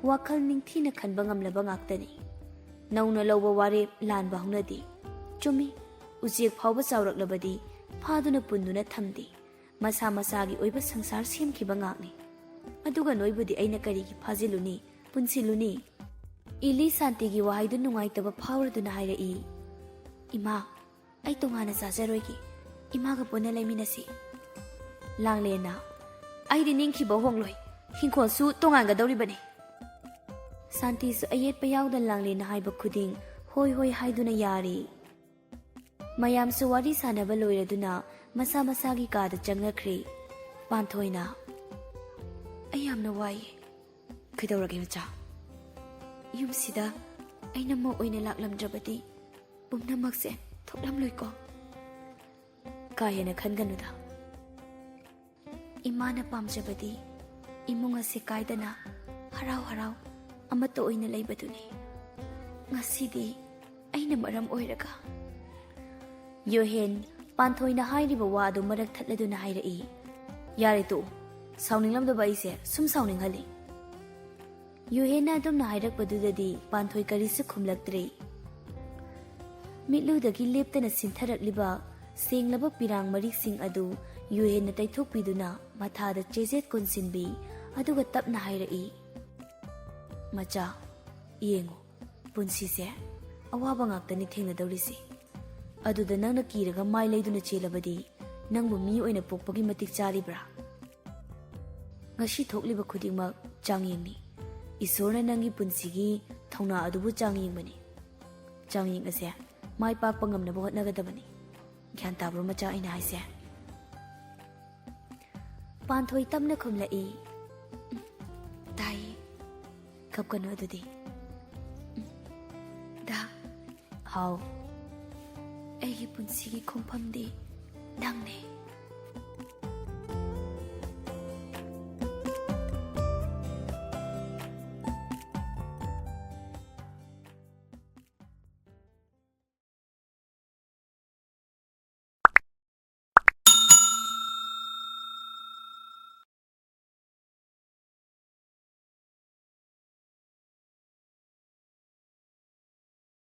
ꯋꯥꯈꯜ ꯅꯤꯡꯊꯤꯅ ꯈꯟꯕ ꯉꯝꯂꯕ ꯉꯥꯛꯇꯅꯤ꯫ ꯅꯧꯅ ꯂꯧꯕ ꯋꯥꯔꯦꯞ ꯂꯥꯟꯕ ꯍꯧꯅꯗꯦ꯫ ꯆꯨꯝꯃꯤ, ꯎꯆꯦꯛ ꯐꯥꯎꯕ ꯆꯥꯎꯔꯛꯂꯕꯗꯤ ꯐꯥꯗꯨꯅ ꯄꯨꯟꯗꯨꯅ ꯊꯝꯗꯦ꯫ ꯃꯁꯥ ꯃꯁꯥꯒꯤ ꯑꯣꯏꯕ ꯁꯪꯁꯥꯔ ꯁꯦꯝꯈꯤꯕ ꯉꯥꯛꯅꯤ꯫ ꯑꯗꯨꯒ ꯅꯣꯏꯕꯨꯗꯤ ꯑꯩꯅ ꯀꯔꯤꯒꯤ ꯐꯥꯖꯤꯜꯂꯨꯅꯤ, ꯄꯨꯟꯁꯤꯜꯂꯨꯅꯤ?" ꯏꯂꯤ ꯁꯥꯟꯇꯤꯒꯤ ꯋꯥꯍꯩꯗꯨ ꯅꯨꯡꯉꯥꯏꯇꯕ ꯐꯥꯎꯔꯗꯨꯅ ꯍꯥꯏꯔꯛꯏ, "ꯏꯃꯥ, ꯑꯩ ꯇꯣꯉꯥꯟꯅ ꯆꯥꯖꯔꯣꯏꯒꯦ꯫ ꯏꯃꯥꯒ ꯄꯨꯟꯅ ꯂꯩꯃꯤꯟꯅꯁꯤ꯫" ꯂꯥꯡꯂꯦꯟꯅ, "ꯑꯩꯗꯤ ꯅꯤꯡꯈꯤꯕ ꯍꯣꯡꯂꯣꯏ꯫ ꯍꯤꯡꯈꯣꯜꯁꯨ ꯇꯣꯉꯥꯟꯒꯗꯧꯔꯤꯕꯅꯤ꯫" ꯁꯥꯟꯇꯤꯁꯨ ꯑꯌꯦꯠꯄ ꯌꯥꯎꯗ ꯂꯥꯡꯂꯦꯟꯅ ꯍꯥꯏꯕ ꯈꯨꯗꯤꯡ ꯍꯣꯏ ꯍꯣꯏ ꯍꯥꯏꯗꯨꯅ ꯌꯥꯔꯦ꯫ ꯃꯌꯥꯝꯁꯨ ꯋꯥꯔꯤ ꯁꯥꯟꯅꯕ ꯂꯣꯏꯔꯗꯨꯅ ꯃꯁꯥ ꯃꯁꯥꯒꯤ ꯀꯥꯗ ꯆꯪꯅꯈ꯭ꯔꯦ꯫ ꯄꯥꯟꯊꯣꯏꯅ, "ꯑꯩ ꯌꯥꯝꯅ ꯋꯥꯏꯌꯦ꯫" "ꯀꯩꯗꯧꯔꯒꯦ ꯃꯆꯥ?" "ꯌꯨꯝꯁꯤꯗ ꯑꯩꯅ ꯃꯧ ꯑꯣꯏꯅ ꯂꯥꯛꯂꯝꯗ꯭ꯔꯕꯗꯤ ꯄꯨꯝꯅꯃꯛꯁꯦ ꯊꯣꯛꯂꯝꯂꯣꯏꯀꯣ?" "ꯀꯥ ꯍꯦꯟꯅ ꯈꯟꯒꯅꯨꯗ꯫ ꯏꯃꯥꯅ ꯄꯥꯝꯖꯕꯗꯤ ꯏꯃꯨꯡ ꯑꯁꯤ ꯀꯥꯏꯗꯅ ꯍꯔꯥꯎ ꯍꯔꯥꯎ ꯑꯃꯠꯇ ꯑꯣꯏꯅ ꯂꯩꯕꯗꯨꯅꯤ꯫ ꯉꯁꯤꯗꯤ ꯑꯩꯅ ꯃꯔꯝ ꯑꯣꯏꯔꯒ꯫" ꯌꯣꯍꯦꯟ ꯄꯥꯟꯊꯣꯏꯅ ꯍꯥꯏꯔꯤꯕ ꯋꯥ ꯑꯗꯨ ꯃꯔꯛ ꯊꯠꯂꯗꯨꯅ ꯍꯥꯏꯔꯛꯏ, "ꯌꯥꯔꯦ ꯇꯣꯛꯎ, ꯁꯥꯎꯅꯤꯡꯂꯝꯗꯕ ꯑꯩꯁꯦ ꯁꯨꯝ ꯁꯥꯎꯅꯤꯡꯍꯜꯂꯤ꯫" ꯌꯨꯍꯦꯟꯅ ꯑꯗꯨꯝꯅ ꯍꯥꯏꯔꯛꯄꯗꯨꯗꯗꯤ ꯄꯥꯟꯊꯣꯏ ꯀꯔꯤꯁꯨ ꯈꯨꯝꯂꯛꯇ꯭ꯔꯦ꯫ ꯃꯤꯠꯂꯨꯗꯒꯤ ꯂꯦꯞꯇꯅ ꯁꯤꯟꯊꯔꯛꯂꯤꯕ ꯁꯦꯡꯂꯕ ꯄꯤꯔꯥꯡ ꯃꯔꯤꯛꯁꯤꯡ ꯑꯗꯨ ꯌꯨꯍꯦꯟꯅ ꯇꯩꯊꯣꯛꯄꯤꯗꯨꯅ ꯃꯊꯥꯗ ꯆꯦꯖꯦꯠ ꯀꯣꯟꯁꯤꯟꯕꯤ, ꯑꯗꯨꯒ ꯇꯞꯅ ꯍꯥꯏꯔꯛꯏ, "ꯃꯆꯥ, ꯌꯦꯡꯉꯨ, ꯄꯨꯟꯁꯤꯁꯦ ꯑꯋꯥꯕ ꯉꯥꯛꯇꯅꯤ ꯊꯦꯡꯅꯗꯧꯔꯤꯁꯤ꯫ ꯑꯗꯨꯗ ꯅꯪꯅ ꯀꯤꯔꯒ ꯃꯥꯏ ꯂꯩꯗꯨꯅ ꯆꯦꯜꯂꯕꯗꯤ ꯅꯪꯕꯨ ꯃꯤ ꯑꯣꯏꯅ ꯄꯣꯛꯄꯒꯤ ꯃꯇꯤꯛ ꯆꯥꯔꯤꯕ꯭ꯔꯥ?" ꯉꯁꯤ ꯊꯣꯛꯂꯤꯕ ꯈꯨꯗꯤꯡꯃꯛ ꯆꯥꯡꯌꯦꯡꯅꯤ꯫ ꯏꯁꯣꯔꯅ ꯅꯪꯒꯤ ꯄꯨꯟꯁꯤꯒꯤ ꯊꯧꯅꯥ ꯑꯗꯨꯕꯨ ꯆꯥꯡꯌꯦꯡꯕꯅꯤ꯫ ꯆꯥꯡꯌꯦꯡ ꯑꯁꯦ ꯃꯥꯏ ꯄꯥꯛꯄ ꯉꯝꯅꯕ ꯍꯣꯠꯅꯒꯗꯕꯅꯤ꯫ ꯒ꯭ꯌꯥꯟ ꯇꯥꯕ꯭ꯔꯣ ꯃꯆꯥ ꯑꯩꯅ ꯍꯥꯏꯁꯦ? ꯄꯥꯟꯊꯣꯏ ꯇꯞꯅ ꯈꯨꯝꯂꯛꯏ, "ꯎꯝ, ꯇꯥꯏꯌꯦ꯫ ꯀꯞꯀꯅꯨ ꯑꯗꯨꯗꯤ꯫ ꯎꯝ, ꯗꯥ, ꯍꯥꯎ꯫ ꯑꯩꯒꯤ ꯄꯨꯟꯁꯤꯒꯤ ꯈꯣꯡꯐꯝꯗꯤ ꯅꯪꯅꯦ꯫